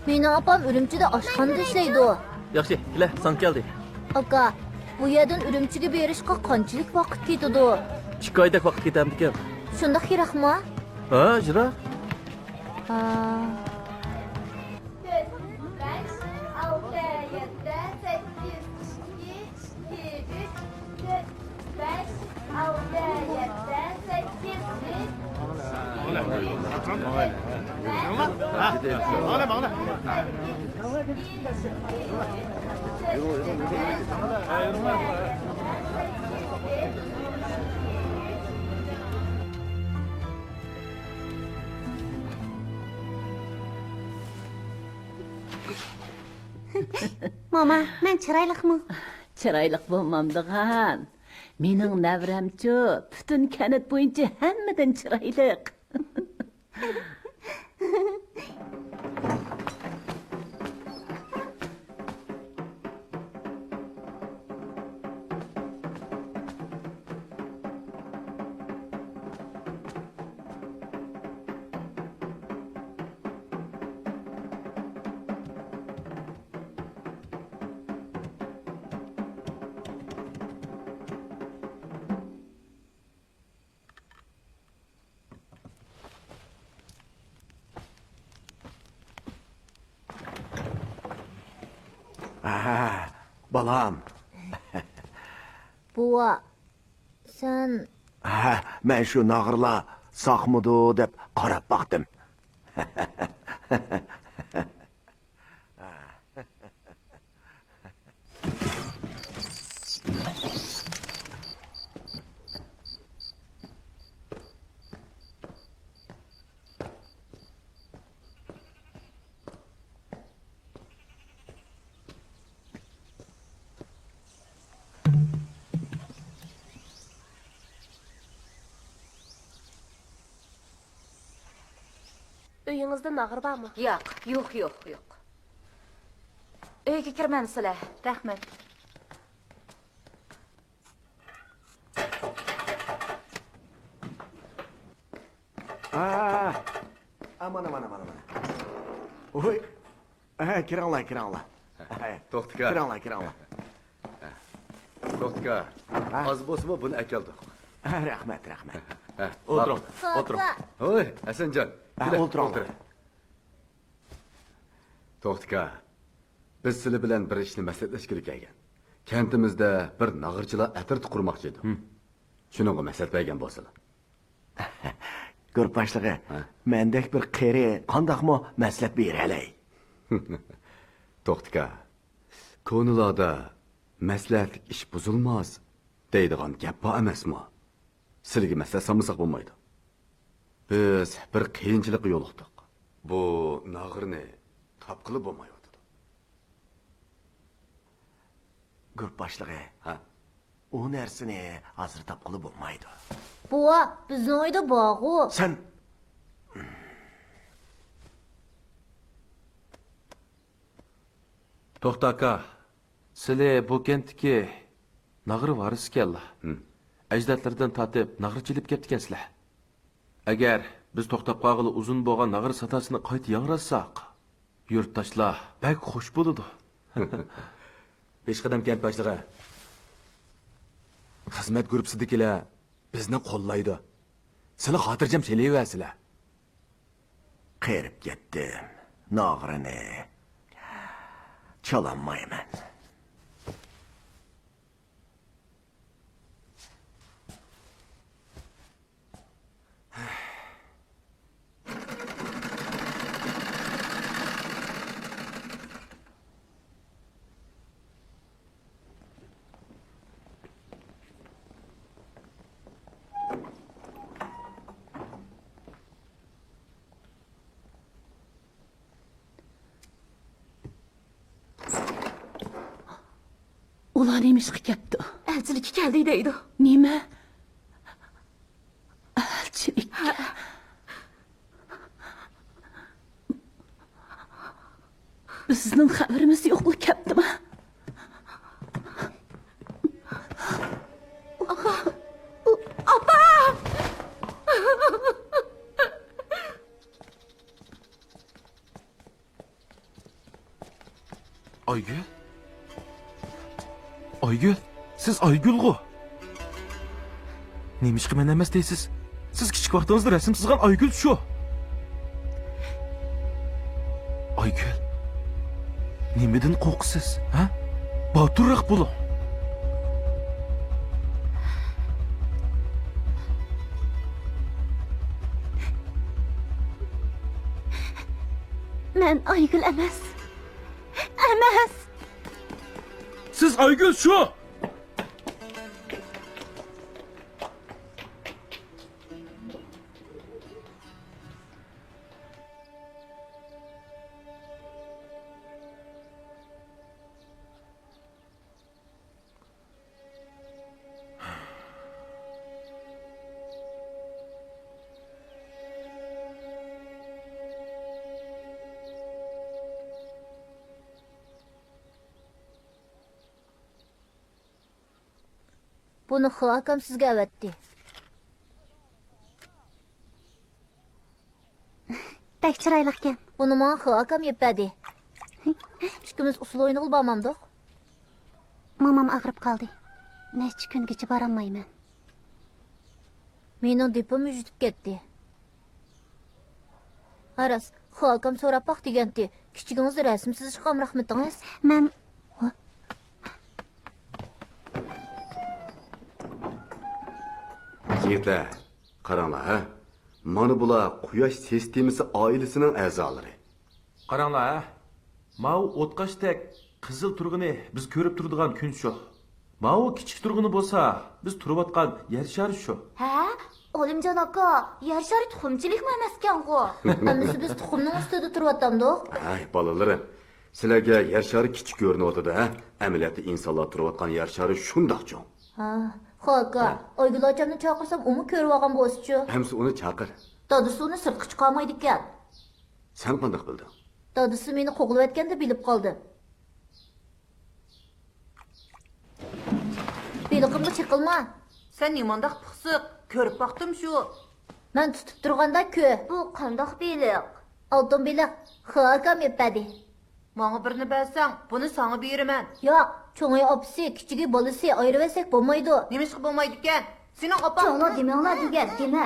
مېنىڭ ئاپام ئۈرۈمچىدە ئاشخانىدا ئىشلەيدۇ. ياخشى، كېلە، ساڭا كەلدى. ئاكا، بۇ يەردىن ئۈرۈمچىگە بېرىشقا قانچىلىك ۋاقىت كېتىدۇ؟ ئىككى ئايدەك ۋاقىت كېتەمدىكىن. شۇنداق يىراقمۇ؟ ھە، يىراق. ھە. تۆت، بەش، ئالتە، يەتتە، سەككىز، ئىككى، ئىككى، ئۈچ، تۆت، بەش، ئالتە، يەتتە، سەككىز، بىر، ئىككى، ئۈچ، تۆت، بەش، ئالتە، يەتتە، سەككىز، بىر، ئىككى، ئۈچ، تۆت، بەش، ئالتە، يەتتە، سەككىز، بىر، ئىككى، ئۈچ. ماما، مەن چىرايلىقمۇ؟ چىرايلىق بولمامدىغان. مېنىڭ نەۋرەمچۇ، پۈتۈن كەنت بويىچە ھەممىدىن چىرايلىق. ھە، بالام. بوۋا، سەن. ھە، مەن شۇ ناغرىلار ساقمىدۇ دەپ قاراپ باقتىم. ئۆيىڭىزدە ناغرا بارمۇ؟ ياق، يوق، يوق، يوق. ئۆيگە كىرمەمسىلەر؟ رەھمەت. ھە، ئامان، ئامان، ئامان، ئامان. ۋوي. ھە، كىرىڭلار، كىرىڭلار. توختىكا. كىرىڭلار، كىرىڭلار. توختىكا. ھە؟ ئاز بولسىمۇ بۇنى ئەكەلدۇق. ھە، رەھمەت، رەھمەت. ھە، ئولتۇرۇڭ، ماقۇل. ئولتۇرۇڭ. ھوي، ھەسەنجان. ھە، كېلە، ئولتۇرۇڭ. ئولتۇر. توختىكا، بىز سىلى بىلەن بىر ئىشنى مەسلىھەتلەشكىلى كەلگەن. كەنتىمىزدە بىر ناغرىچىلار ئەترىتى قۇرماقچى ئىدۇق. ھىم. شۇنىڭغا مەسلىھەت بەرگەن بولسىلا. گۇرۇپ باشلىقى، ھە؟ مەندەك بىر قېرى قانداقمۇ مەسلىھەت بېرەلەي؟ توختىكا، كونىلاردا «مەسلىھەتلىك ئىش بۇزۇلماس» دەيدىغان گەپ بار ئەمەسمۇ؟ سىلىگە مەسلىھەت سالمىساق بولمايدۇ. بىز بىر قىيىنچىلىققا يولۇقتۇق. بۇ ناغرىنى تاپقىلى بولمايۋاتىدۇ. گۇرۇپ باشلىقى. ھە؟ ئۇ نەرسىنى ھازىر تاپقىلى بولمايدۇ. بوۋا، بىزنىڭ ئۆيدە بارغۇ. سەن. توختى ئاكا، سىلى بۇ كەنتتىكى ناغرا ۋارىسىكەنلا. ھىم. ئەجدادلىرىدىن تارتىپ ناغرا چېلىپ كەپتىكەنسىلەر. ئەگەر بىز توختاپ قالغىلى ئۇزۇن بولغان ناغرا ساداسىنى قايتا ياڭراتساق، يۇرتداشلار بەك خۇش بولىدۇ. پېشقەدەم كەنت باشلىقى، خىزمەت گۇرۇپپىسىدىكىلەر بىزنى قوللايدۇ. سىلى خاتىرجەم چېلىۋەرسىلە. قېرىپ كەتتىم. ناغرىنى چالالمايمەن. ئۇلار نېمىشقا كەپتۇ؟ ئەلچىلىككە كەلدى دەيدۇ. نېمە؟ ئەلچىلىك. بىزنىڭ خەۋىرىمىز يوقلا كەپتىما؟ ئاپا! ئايگۈل؟ ئايگۈل؟ سىز ئايگۈلغۇ؟ نېمىشقا مەن ئەمەس دەيسىز؟ سىز كىچىك ۋاقتىڭىزدا رەسىم سىزغان ئايگۈل شۇ. ئايگۈل، نېمىدىن قورقىسىز، ھە؟ باتۇرراق بولۇڭ. مەن ئايگۈل ئەمەس. ئەمەس! سىز ئايگۈل شۇ! بۇنى خىۋا ئاكام سىزگە ئەۋەتتى. بەك چىرايلىقكەن. بۇنى ماڭا خىۋا ئاكام يېپىپ بەردى. ئىككىمىز ئۇسسۇل ئوينىغىلى بارمامدۇق؟ مومام ئاغرىپ قالدى. نەچچە كۈنگىچە بارالمايمەن. مېنىڭ دېپۇم ئۈزۈلۈپ كەتتى. ھە راست، خىۋا ئاكام سوراپ باق دېگەنتى، كىچىكىڭىزدە رەسىم سىزىشقا ئامراقمىتىڭىز؟ مەن. ۋا، يىگىتلەر، قاراڭلار ھە. مانا بۇلار قۇياش سىستېمىسى ئائىلىسىنىڭ ئەزالىرى. قاراڭلار ھە. ماۋۇ ئوتقاشتەك قىزىل تۇرغىنى بىز كۆرۈپ تۇرىدىغان كۈن شۇ. ماۋۇ كىچىك تۇرغىنى بولسا بىز تۇرۇۋاتقان يەر شارى شۇ. ھە؟ ئالىمجان ئاكا، يەر شارى تۇخۇمچىلىكمۇ ئەمەسكەنغۇ؟ ئەمىسە بىز تۇخۇمنىڭ ئۈستىدە تۇرۇۋاتامدۇق؟ ھەي، بالىلىرىم، سىلەرگە يەر شارى كىچىك كۆرۈنۈۋاتىدۇ ھە؟ ئەمەلىيەتتە ئىنسانلار تۇرۇۋاتقان يەر شارى شۇنداق چوڭ. ھە، خو ئاكا، ھە. ئايگۈل ئاچامنى چاقىرسام ئۇمۇ كۆرۈۋالغان بولسىچۇ؟ ئەمسە ئۇنى چاقىر. دادىسى ئۇنى سىرتقا چىقارمايدىكەن. سەن قانداق بىلدىڭ؟ دادىسى مېنى قوغلىۋەتكەندە بىلىپ قالدىم. بېلىقىمغا چېقىلما. سەن نېمانداق پىخسىق؟ كۆرۈپ باقتىم شۇ. مەن تۇتۇپ تۇرغاندا كۆ. بۇ قانداق بېلىق؟ ئالتۇن بېلىق. خو ئاكام ئېلىپ بەردى. ماڭا بىرنى بەرسەڭ، بۇنى ساڭا بېرىمەن. ياق، چوڭى ئاپىسى، كىچىكى بالىسى، ئايرىۋەتسەك بولمايدۇ. نېمىشقا بولمايدىكەن؟ سېنىڭ ئاپاڭ. چوڭلار دېمەڭلار دېگەن، دېمە.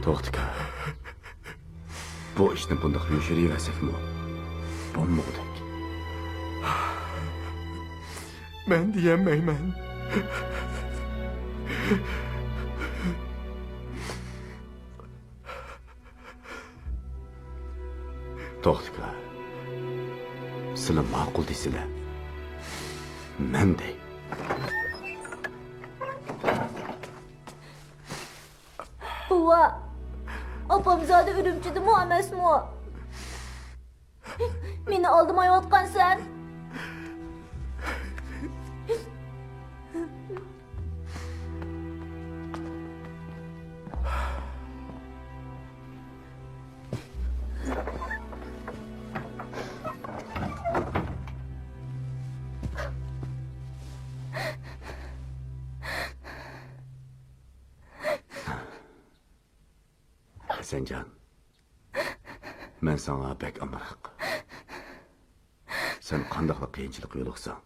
توختىكا، بۇ ئىشنى بۇنداق يوشۇرۇۋەرسەكمۇ بولمىغۇدەك. مەن دېيەلمەيمەن. توختىكا، سىلە ماقۇل دېسىلە، مەن دەي. بوۋا، ئاپامزادە ئۈرۈمچىدىمۇ ئەمەسمۇ؟ مېنى ئالدىمايۋاتقانسەن؟ ھەسەنجان، مەن ساڭا بەك ئامراق. سەن قانداقلا قىيىنچىلىق يولۇقساڭ،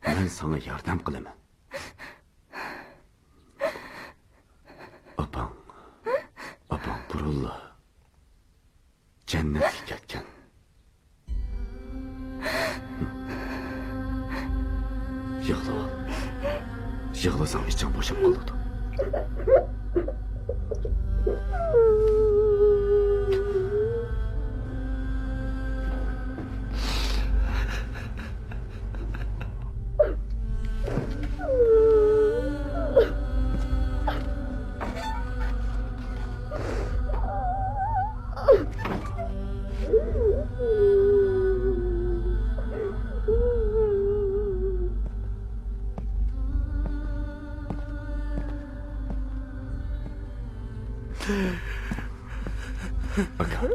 مەن ساڭا ياردەم قىلىمەن. ئاپاڭ، ئاپاڭ بۇرۇنلا جەننەتكە كەتكەن. يىغلىۋال. يىغلىساڭ ئىچىڭ بوشاپ قالىدۇ. ئاكا،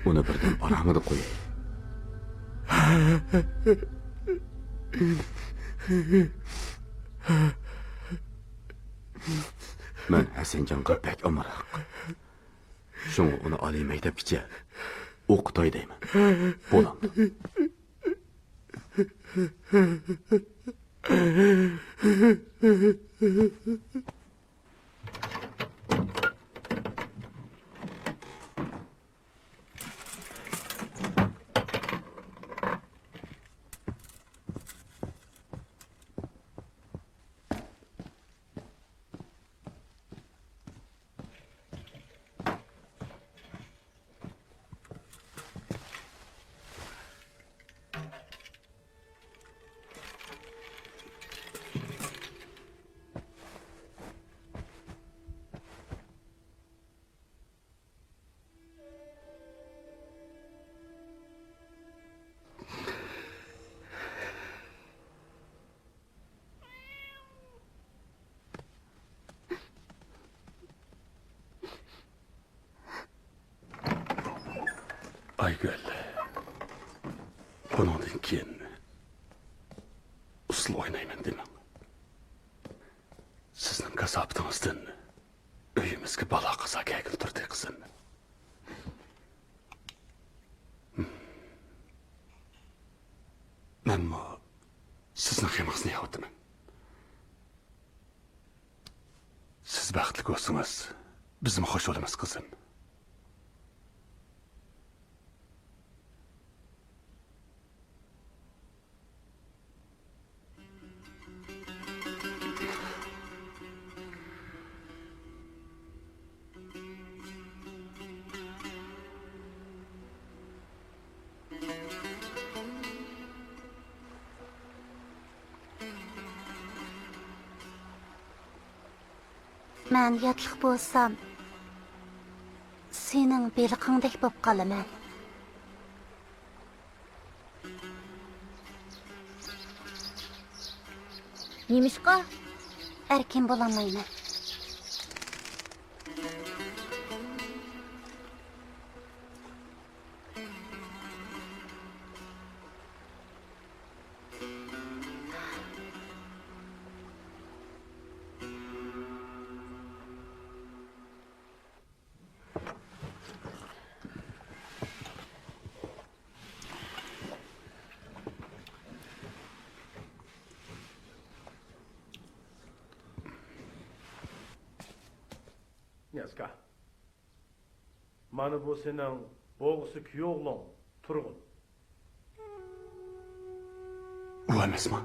ئۇنى بىردەم ئارامىدا قويايلى. مەن ھەسەنجانغا بەك ئامراق. شۇڭا ئۇنى ئالىمەي دەپكىچە ئوقۇتاي دەيمەن. بولامدۇ؟ ئايگۈل، بۇنىڭدىن كېيىن ئۇسسۇل ئوينايمەن دېمەڭ. سىزنىڭ كاساپىتىڭىزدىن ئۆيىمىزگە بالا-قازا كەلگىلى تۇردى، قىزىم. مەنمۇ سىزنىڭ غېمىڭىزنى يەۋاتىمەن. سىز بەختلىك بولسىڭىز، بىزمۇ خۇش بولىمىز، قىزىم. مەن ياتلىق بولسام، سېنىڭ بېلىقىڭدەك بولۇپ قالىمەن. نېمىشقا؟ ئەركىن بولالمايمەن. نىيازكا، مانا بۇ سېنىڭ بوغۇسى كۈيئوغلۇڭ تۇرغۇن. ئۇ ئەمەسما؟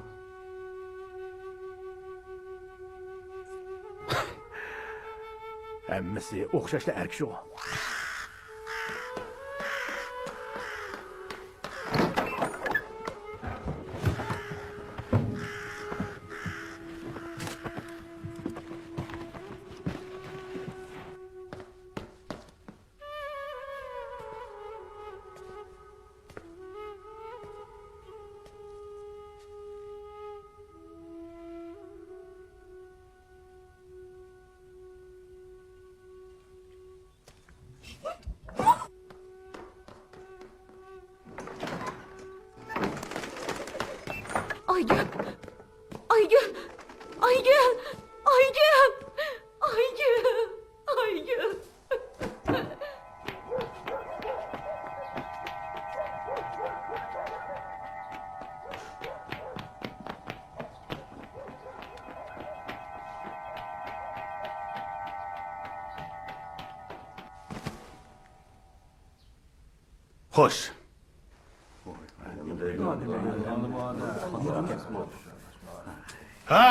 ھەممىسى ئوخشاشلا ئەركىشۇ. ئايگۈل! ئايگۈل! ئايگۈل! خوش. ھە؟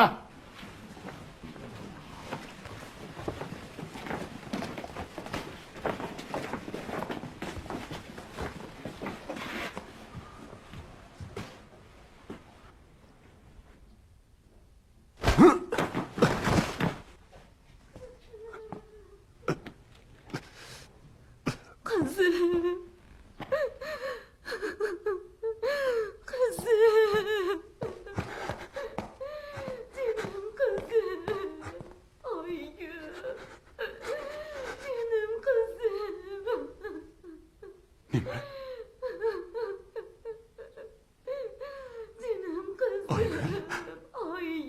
قىزىم. قىزىم. جېنىم قىزىم. ئايگۈل. جېنىم قىزىم. نېمە؟ جېنىم قىزىم. ئايگۈل. ئايگۈل.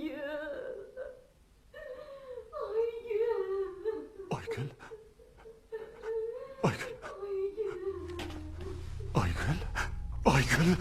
ئايگۈل. ئايگۈل. ئايگۈل. ئايگۈل.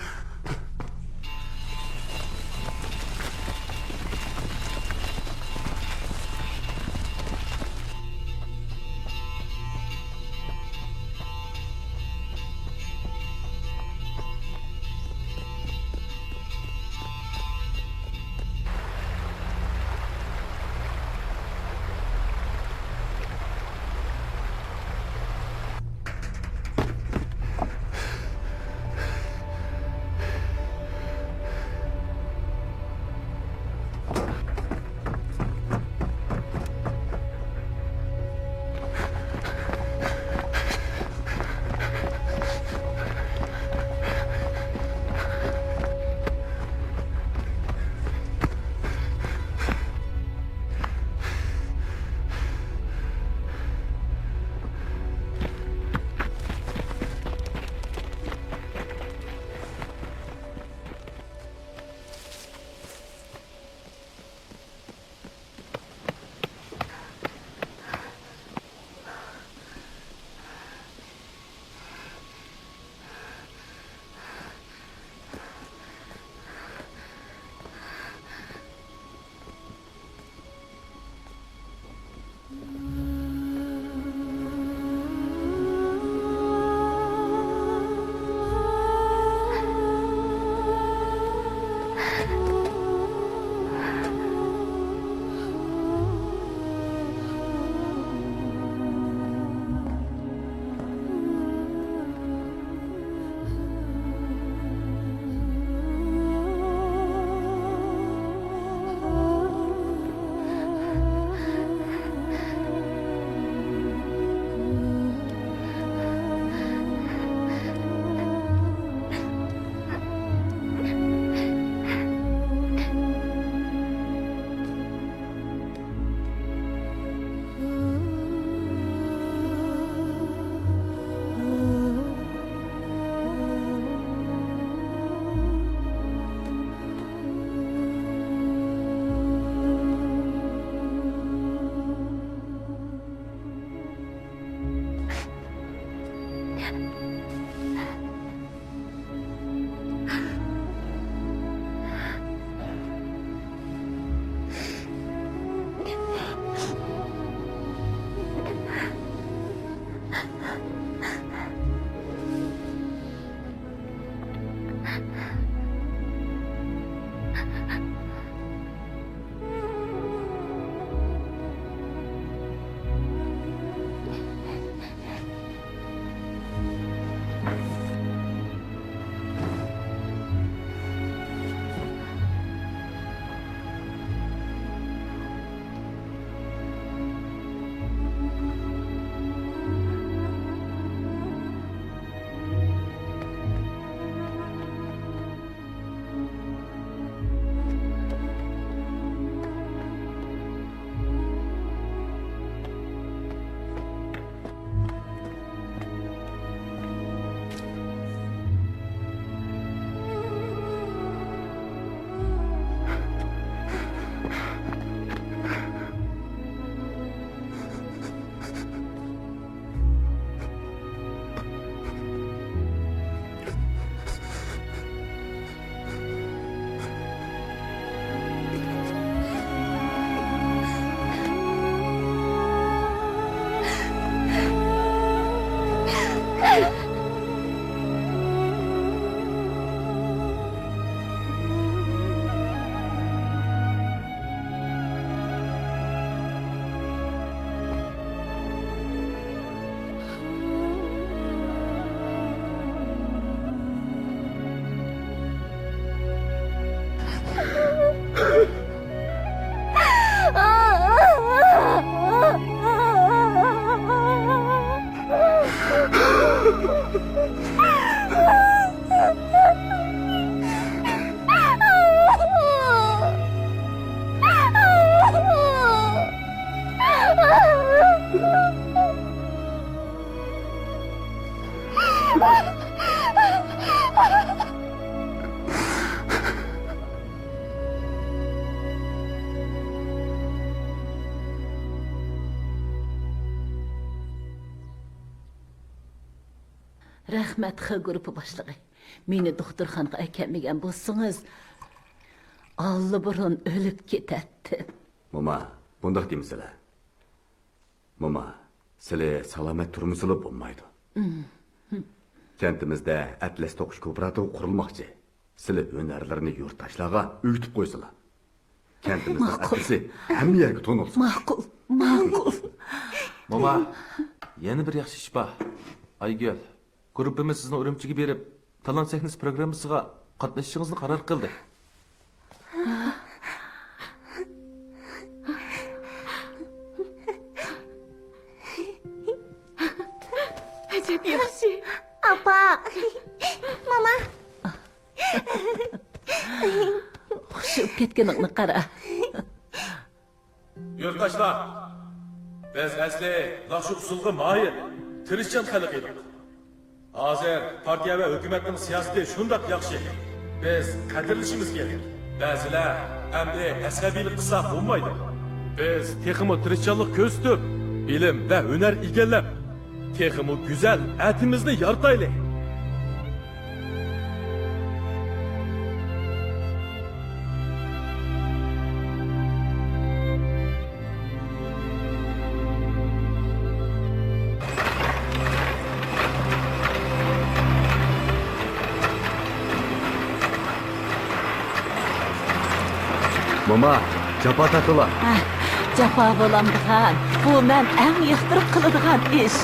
رەھمەت، خ گۇرۇپپا باشلىقى. مېنى دوختۇرخانىغا ئەكەلمىگەن بولسىڭىز، ئاللىبۇرۇن ئۆلۈپ كېتەتتىم. موما، بۇنداق دېمىسىلە. موما، سىلى سالامەت تۇرمىسىلا بولمايدۇ. كەنتىمىزدە ئەتلەس توقۇش كوپىراتىپى قۇرۇلماقچى. سىلى ھۈنەرلىرىنى يۇرتداشلارغا ئۆگىتىپ قويسىلا. كەنتىمىزنىڭ ماقۇل. ئەتلىسى ھەممە يەرگە تونۇلسۇن. ماقۇل، ماقۇل. موما، يەنە بىر ياخشى ئىش بار. ئايگۈل، گۇرۇپپىمىز سىزنىڭ ئۈرۈمچىگە بېرىپ، تالانت سەھنىسى پروگراممىسىغا قاتنىشىشىڭىزنى قارار قىلدى. ئەجەب ياخشى. ئاپا! ماما! خۇشۇپ كەتكىنىڭنى قارا. يۇرتداشلار، بىز ئەسلى ناخشا ئۇسسۇلغا ماھىر، تىرىشچان خەلق ئىدۇق. ھازىر پارتىيە ۋە ھۆكۈمەتنىڭ سىياسىتى شۇنداق ياخشى، بىز قەدىرلىشىمىز كېرەك. بەزىلەر ئەمدى ئەسەبىيلىك قىلسا بولمايدۇ. بىز تېخىمۇ تىرىشچانلىق كۆرسىتىپ، بىلىم ۋە ھۈنەر ئىگىلەپ، تېخىمۇ گۈزەل ئەتىمىزنى يارىتايلى! موما، جاپا تارتىلا. ھە، جاپا بولامدىغان، بۇ مەن ئەڭ ياقتۇرۇپ قىلىدىغان ئىش.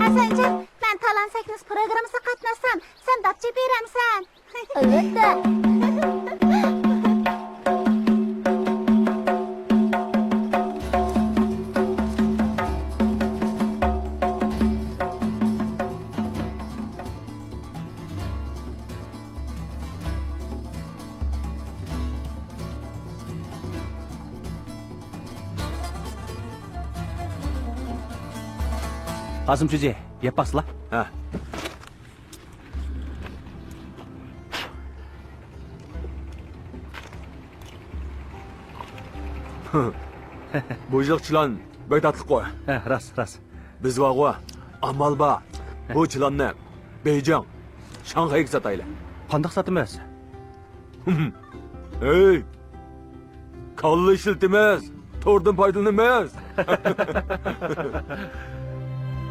ھەسەنجان، مەن تالانت سەھنىسى پروگراممىسىغا قاتناشسام، سەن داپ چېپىۋېرەمسەن؟ ئەلۋەتتە. قاسىم چۈجى، يەپ باقسىلا. ھە. بۇ يىلقى چىلان بەك تاتلىققۇ. ھە، راست، راست. بىز بارغۇ، ئامال بار. بۇ چىلاننى بېيجىڭ، شاڭخەيگە ساتايلى. قانداق ساتىمىز؟ ھەي! كاللا ئىشلىتىمىز، توردىن پايدىلىنىمىز.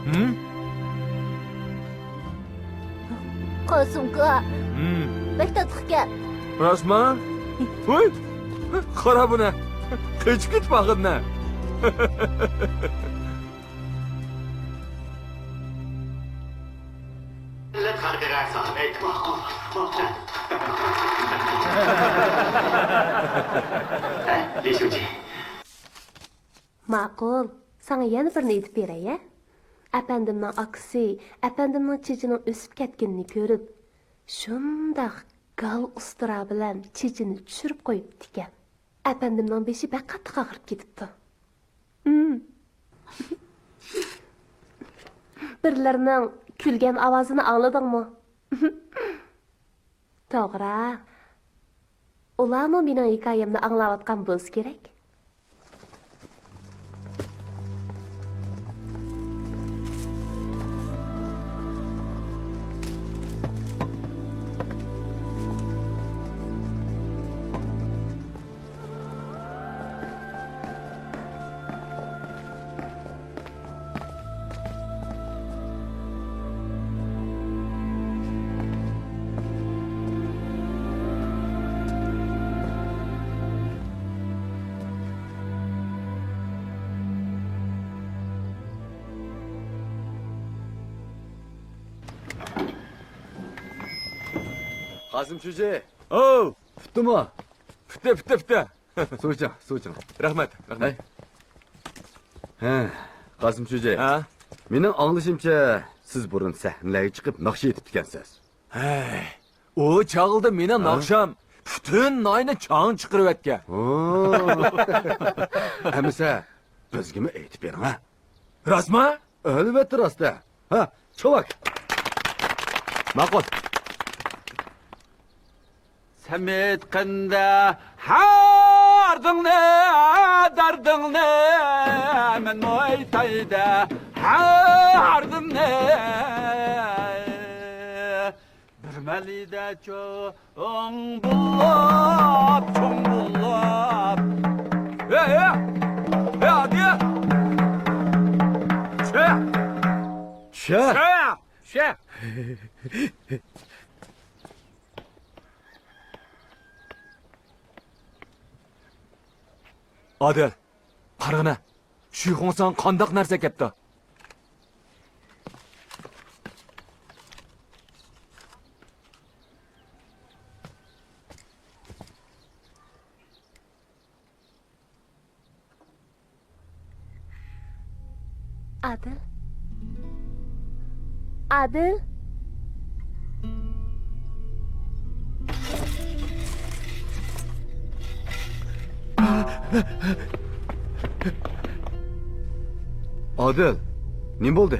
ھىم؟ قاسىمكا، ھىم. بەك تاتلىقكەن. راستمۇ؟ ھۇي! قارا بۇنى. قېچىپ كېتىپ ئاخىرىنى. مىللەت غەلىبىگە سالام ئېيتىپ ماقۇل، ماقۇل. لى شۇجى. ماقۇل، ساڭا يەنە بىرنى ئېيتىپ بېرەي، ھە؟ ئەپەندىمنىڭ ئاكىسى ئەپەندىمنىڭ چېچىنىڭ ئۆسۈپ كەتكىنىنى كۆرۈپ، شۇنداق گال ئۇستىرا بىلەن چېچىنى چۈشۈرۈپ قويۇپتىكەن. ئەپەندىمنىڭ بېشى بەك قاتتىق ئاغرىپ كېتىپتۇ. ئىم. بىرلىرىنىڭ كۈلگەن ئاۋازىنى ئاڭلىدىڭمۇ؟ توغرا. ئۇلارمۇ مېنىڭ ھېكايەمنى ئاڭلاۋاتقان بولسا كېرەك. قاسىم شۇجى. ئوۋ! پۈتتىمۇ؟ پۈتتى، پۈتتى، پۈتتى. سۇ ئىچىڭ، سۇ ئىچىڭ. رەھمەت، رەھمەت. ھەي. ھە، قاسىم شۇجى. ھە؟ مېنىڭ ئاڭلىشىمچە، سىز بۇرۇن سەھنىلەرگە چىقىپ ناخشا ئېيتىپتىكەنسىز. ھەي، ئۇ چاغلىدا مېنىڭ ھە؟ ناخشام پۈتۈن ناھىيەنى چاڭ چىقىرىۋەتكەن. ھو. ئەمىسە، بىزگىمۇ ئېيتىپ بېرىڭ، ھە؟ راستمۇ؟ ئەلۋەتتە راست-ە. ھە، چاۋاك. ماقۇل. سەمەتقەندە ھەردىڭنى، دەردىڭنى، مەنمۇ ئېيتاي-دە ھەردىمنى. بىر مەلىدە چوڭ بولۇپ، چوڭ بولۇپ. ھە، ھە. ھە، ئادىل. چۈشە. چۈشە. چۈشە. چۈشە. ئادىل، قارىغىنا، شۈيخۇڭساڭ قانداق نەرسە ئەكەپتۇ؟ ئادىل. ئادىل. ئادىل، نېمە بولدى؟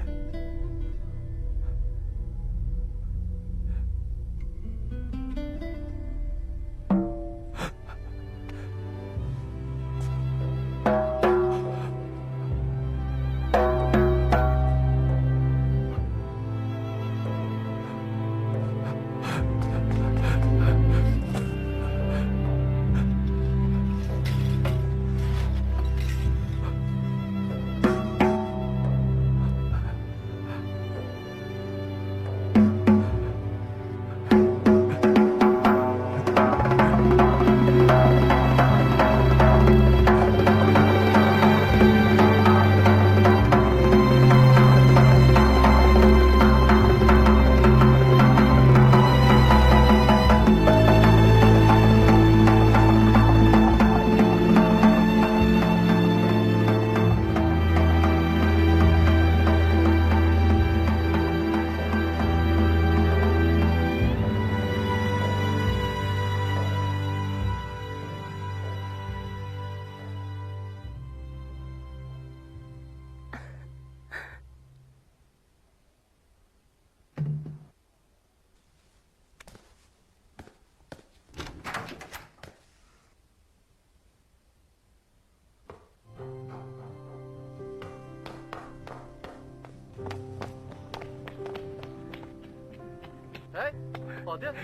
ھەي، ئادىل!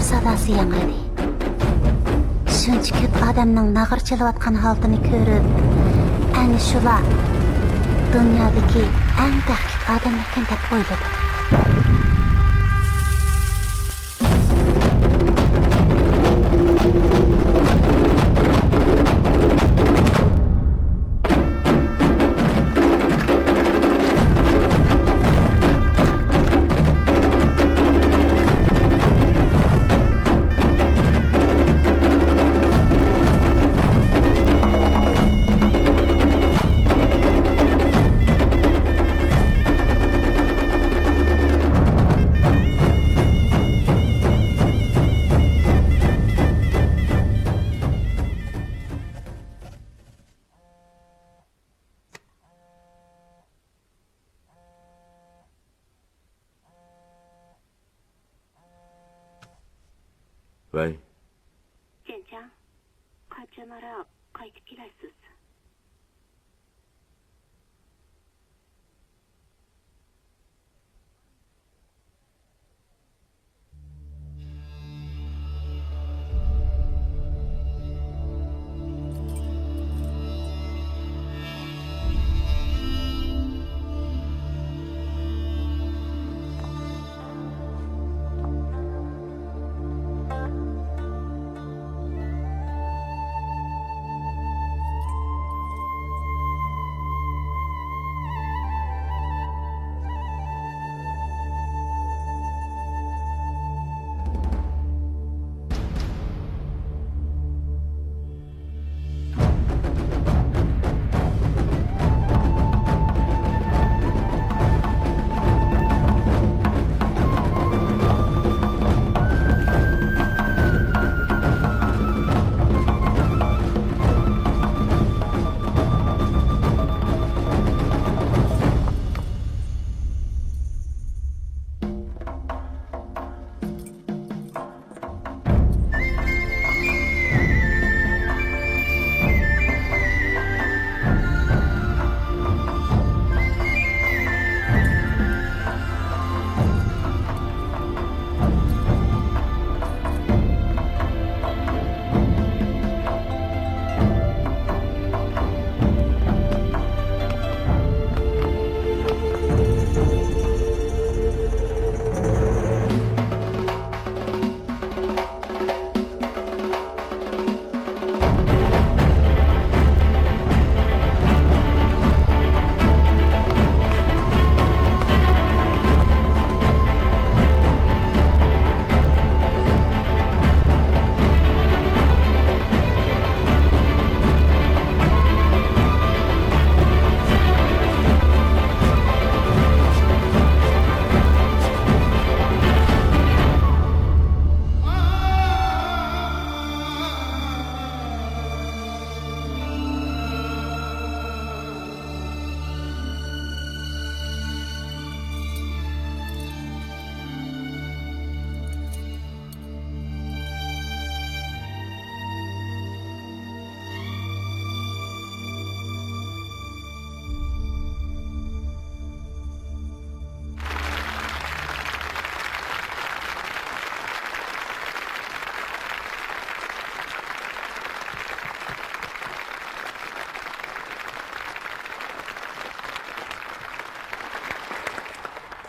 ساداسى ياڭرىدى. شۇنچە كۆپ ئادەمنىڭ ناغرا چېلىۋاتقان ھالىتىنى كۆرۈپ، ئەنە شۇلار دۇنيادىكى ئەڭ بەختلىك ئادەملىككەن دەپ ئويلىدىم. ۋەي. جەنجاڭ، قاچانراق قايتىپ كېلەرسىز؟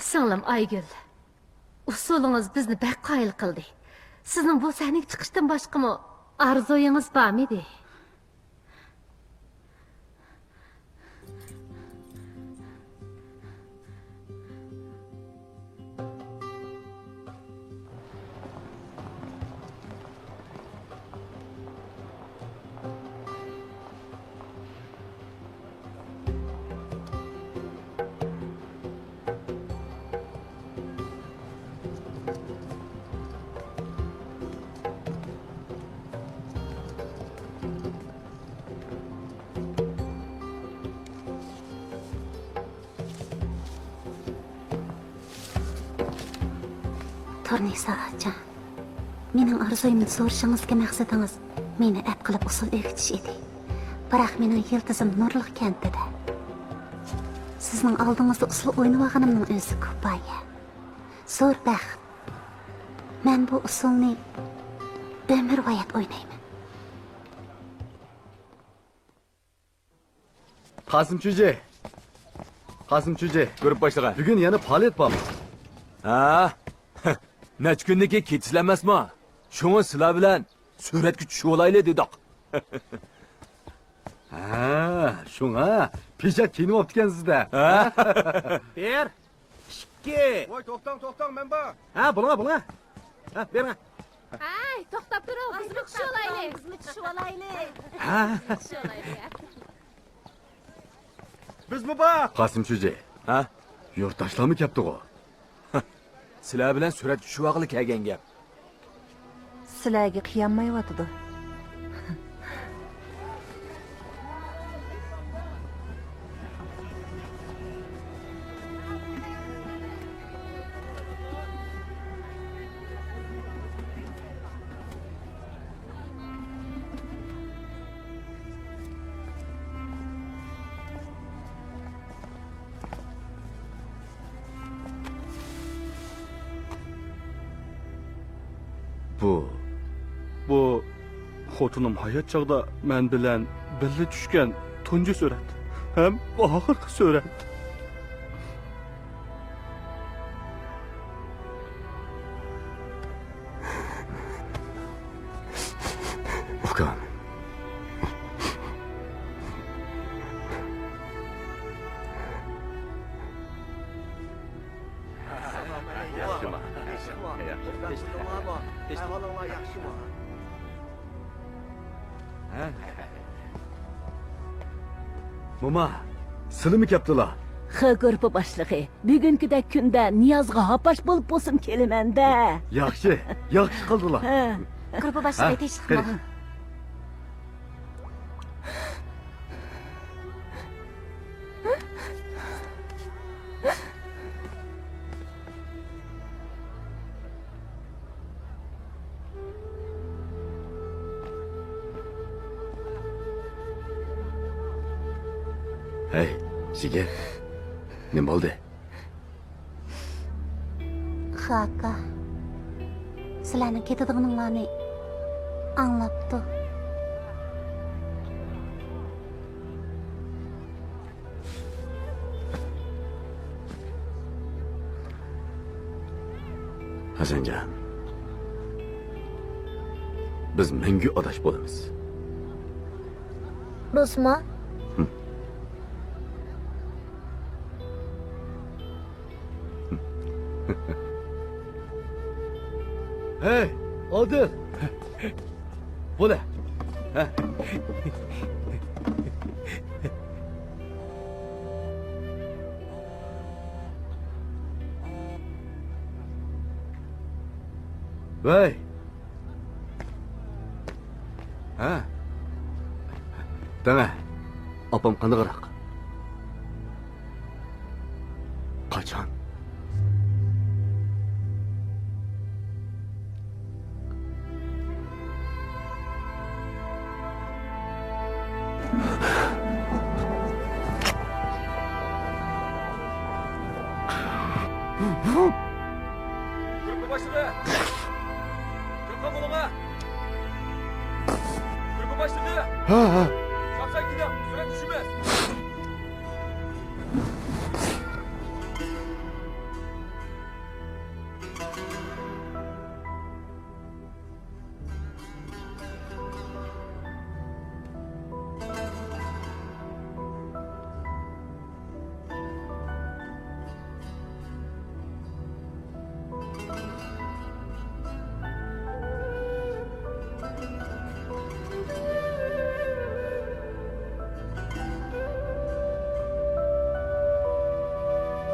سىڭلىم ئايگۈل، ئۇسسۇلىڭىز بىزنى بەك قايىل قىلدى. سىزنىڭ بۇ سەھنىگە چىقىشتىن باشقىمۇ ئارزۇيىڭىز بارمىدى؟ تۇرنىسا ئاچا، مېنىڭ ئارزۇيۇمنى سورىشىڭىزدىكى مەقسىتىڭىز مېنى ئەپ قىلىپ ئۇسسۇل ئۆگىتىش ئىدى. بىراق مېنىڭ يىلتىزىم نۇرلۇق كەنتىدە. سىزنىڭ ئالدىڭىزدا ئۇسسۇل ئوينىۋالغىنىمنىڭ ئۆزى كۇپايە. زور بەخت. مەن بۇ ئۇسسۇلنى ئۆمۈر ھايات ئوينايمەن. قاسىم چۈجى. قاسىم چۈجى. گۇرۇپپا باشلىقى. بۈگۈن يەنە پائالىيەت بارمۇ؟ ھە؟ نەچچە كۈندىن كېيىن كېتىسىلەر ئەمەسمۇ؟ شۇڭا سىلەر بىلەن سۈرەتكە چۈشۈۋالايلى دېدۇق. ھە، شۇڭا پىژاك كىيىنىۋاپتىكەنسىز-دە. ھە؟ بىر، ئىككى. ۋاي، توختاڭ، توختاڭ، مەن بار. ھە، بولۇڭا، بولۇڭا. ھە، بېرىڭە. ھەي، توختاپ تۇرۇڭ، بىزمۇ چۈشۈۋالايلى. بىزمۇ چۈشۈۋالايلى. ھە. چۈشۈۋالايلى. بىزمۇ بار. قاسىم چۈجى. ھە؟ يۇرتداشلارمۇ كەپتىغۇ؟ سىلەر بىلەن سۈرەتكە چۈشۈۋالغىلى كەلگەن گەپ. سىلەرگە قىيالمايۋاتىدۇ. بۇ، بۇ خوتۇنۇم ھايات چاغدا مەن بىلەن بىللە چۈشكەن تۇنجى سۈرەت ھەم ئاخىرقى سۈرەت. ئۇكام. ياخشىما؟ ئەھۋالىڭلار ياخشىما؟ موما، سىلىمۇ كەپتىلا؟ خې، گۇرۇپپا باشلىقى، بۈگۈنكىدەك كۈندە نىيازغا ھاپاش بولۇپ بولسىمۇ كېلىمەن-دە. ياخشى، ياخشى قىلدىلا. ھە. گۇرۇپپا باشلىقى، ھە، تىنچلىق قېنى. قىلىڭ. ھەي، جىگەر، نېمە بولدى؟ خاكا، سىلەرنىڭ كېتىدىغىنىڭلارنى ئاڭلاپتۇ. ھەسەنجان، بىز مەڭگۈ ئاداش بولىمىز. بىزمۇ؟ ھىم. ھەي، ئادىل! بولە! ھە؟ ۋەي! ھە؟ دەڭە، ئاپام قانداقراق؟ قاچان؟ گۇرۇپپا باشلىقى! چوققا بولۇڭا! گۇرۇپپا باشلىقى! ھە، ھە. چاقچاق كېلىڭ، سۈرەت چۈشىمىز!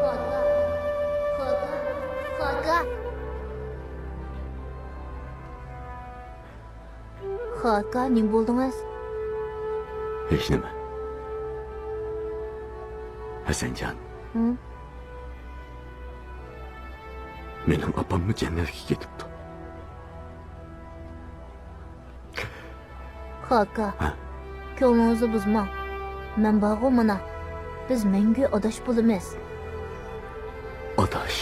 خاكا، خاكا، خاكا. خاكا، نېمە بولدىڭىز؟ ھېچنېمە. ھەسەنجان. ھىم؟ مېنىڭ ئاپاممۇ جەننەتكە كېتىپتۇ. خاكا، ھە؟ كۆڭلىڭىزنى بۇزماڭ. مەن بارغۇ مانا. بىز مەڭگۈ ئاداش بولىمىز. ئاداش.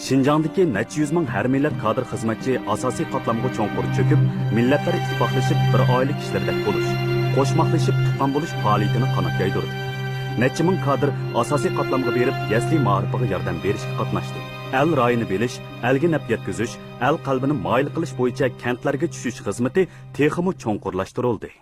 شىنجاڭدىكى نەچچە يۈز مىڭ ھەر مىللەت كادىر خىزمەتچى ئاساسىي قاتلامغا چوڭقۇر چۆكۈپ، مىللەتلەر ئىتتىپاقلىشىپ بىر ئائىلە كىشىلىرىدەك بولۇش، قوشماقلىشىپ تۇغقان بولۇش پائالىيىتىنى قانات يايدۇردى. نەچچە مىڭ كادىر ئاساسىي قاتلامغا بېرىپ، يەسلى مائارىپىغا ياردەم بېرىشكە قاتناشتى. ئەل رايىنى بىلىش، ئەلگە نەپ يەتكۈزۈش، ئەل قەلبىنى مايىل قىلىش بويىچە كەنتلەرگە چۈشۈش خىزمىتى تېخىمۇ چوڭقۇرلاشتۇرۇلدى.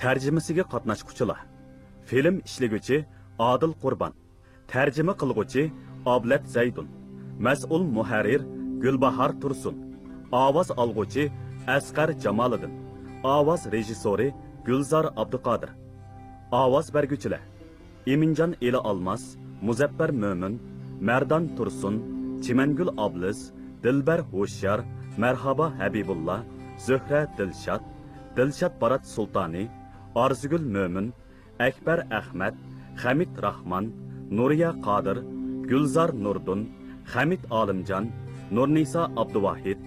تەرجىمىسىگە قاتناشقۇچىلار. فىلىم ئىشلىگۈچى ئادىل قۇربان. تەرجىمە قىلغۇچى ئابلەت زەيدۇن. مەسئۇل مۇھەررىر گۈلباھار تۇرسۇن. ئاۋاز ئالغۇچى ئەسقەر جامالىدىن. ئاۋاز رېژىسسورى گۈلزار ئابدۇقادىر. ئاۋاز بەرگۈچىلەر: ئىمىنجان ئېلى ئالماس، مۇزەپپەر مۆمىن، مەردان تۇرسۇن، چىمەنگۈل ئابلىز، دىلبەر ھوشيار، مەرھابا ھەبىبۇللا، زۆھرە دىلشات، دىلشات بارات سۇلتانى، ئارزۇگۈل مۆمىن، ئەكبەر ئەخمەت، خەمىت راخمان، نۇرىيە قادىر، گۈلزار نۇردىن، خەمىت ئالىمجان، نۇرنىسا ئابدۇۋاھىت،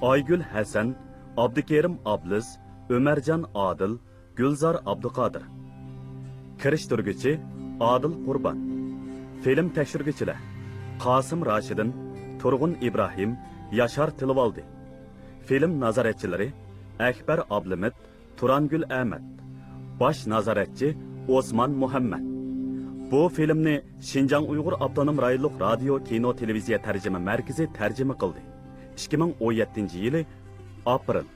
ئايگۈل ھەسەن، ئابدۇكېرىم ئابلىز، ئۆمەرجان ئادىل، گۈلزار ئابدۇقادىر. كىرىشتۈرگۈچى ئادىل قۇربان. فىلىم تەكشۈرگۈچىلەر: قاسىم راشىدىن، تۇرغۇن ئىبراھىم، ياشار تىلىۋالدى. فىلىم نازارەتچىلىرى: ئەكبەر ئابلىمىت، تۇرانگۈل ئەمەت. باش نازارەتچى ئوسمان مۇھەممەت. بۇ فىلىمنى شىنجاڭ ئۇيغۇر ئاپتونوم رايونلۇق رادىيو، كىنو، تېلېۋىزىيە تەرجىمە مەركىزى تەرجىمە قىلدى. ئىككى مىڭ ئون يەتتىنچى يىلى ئاپرېل.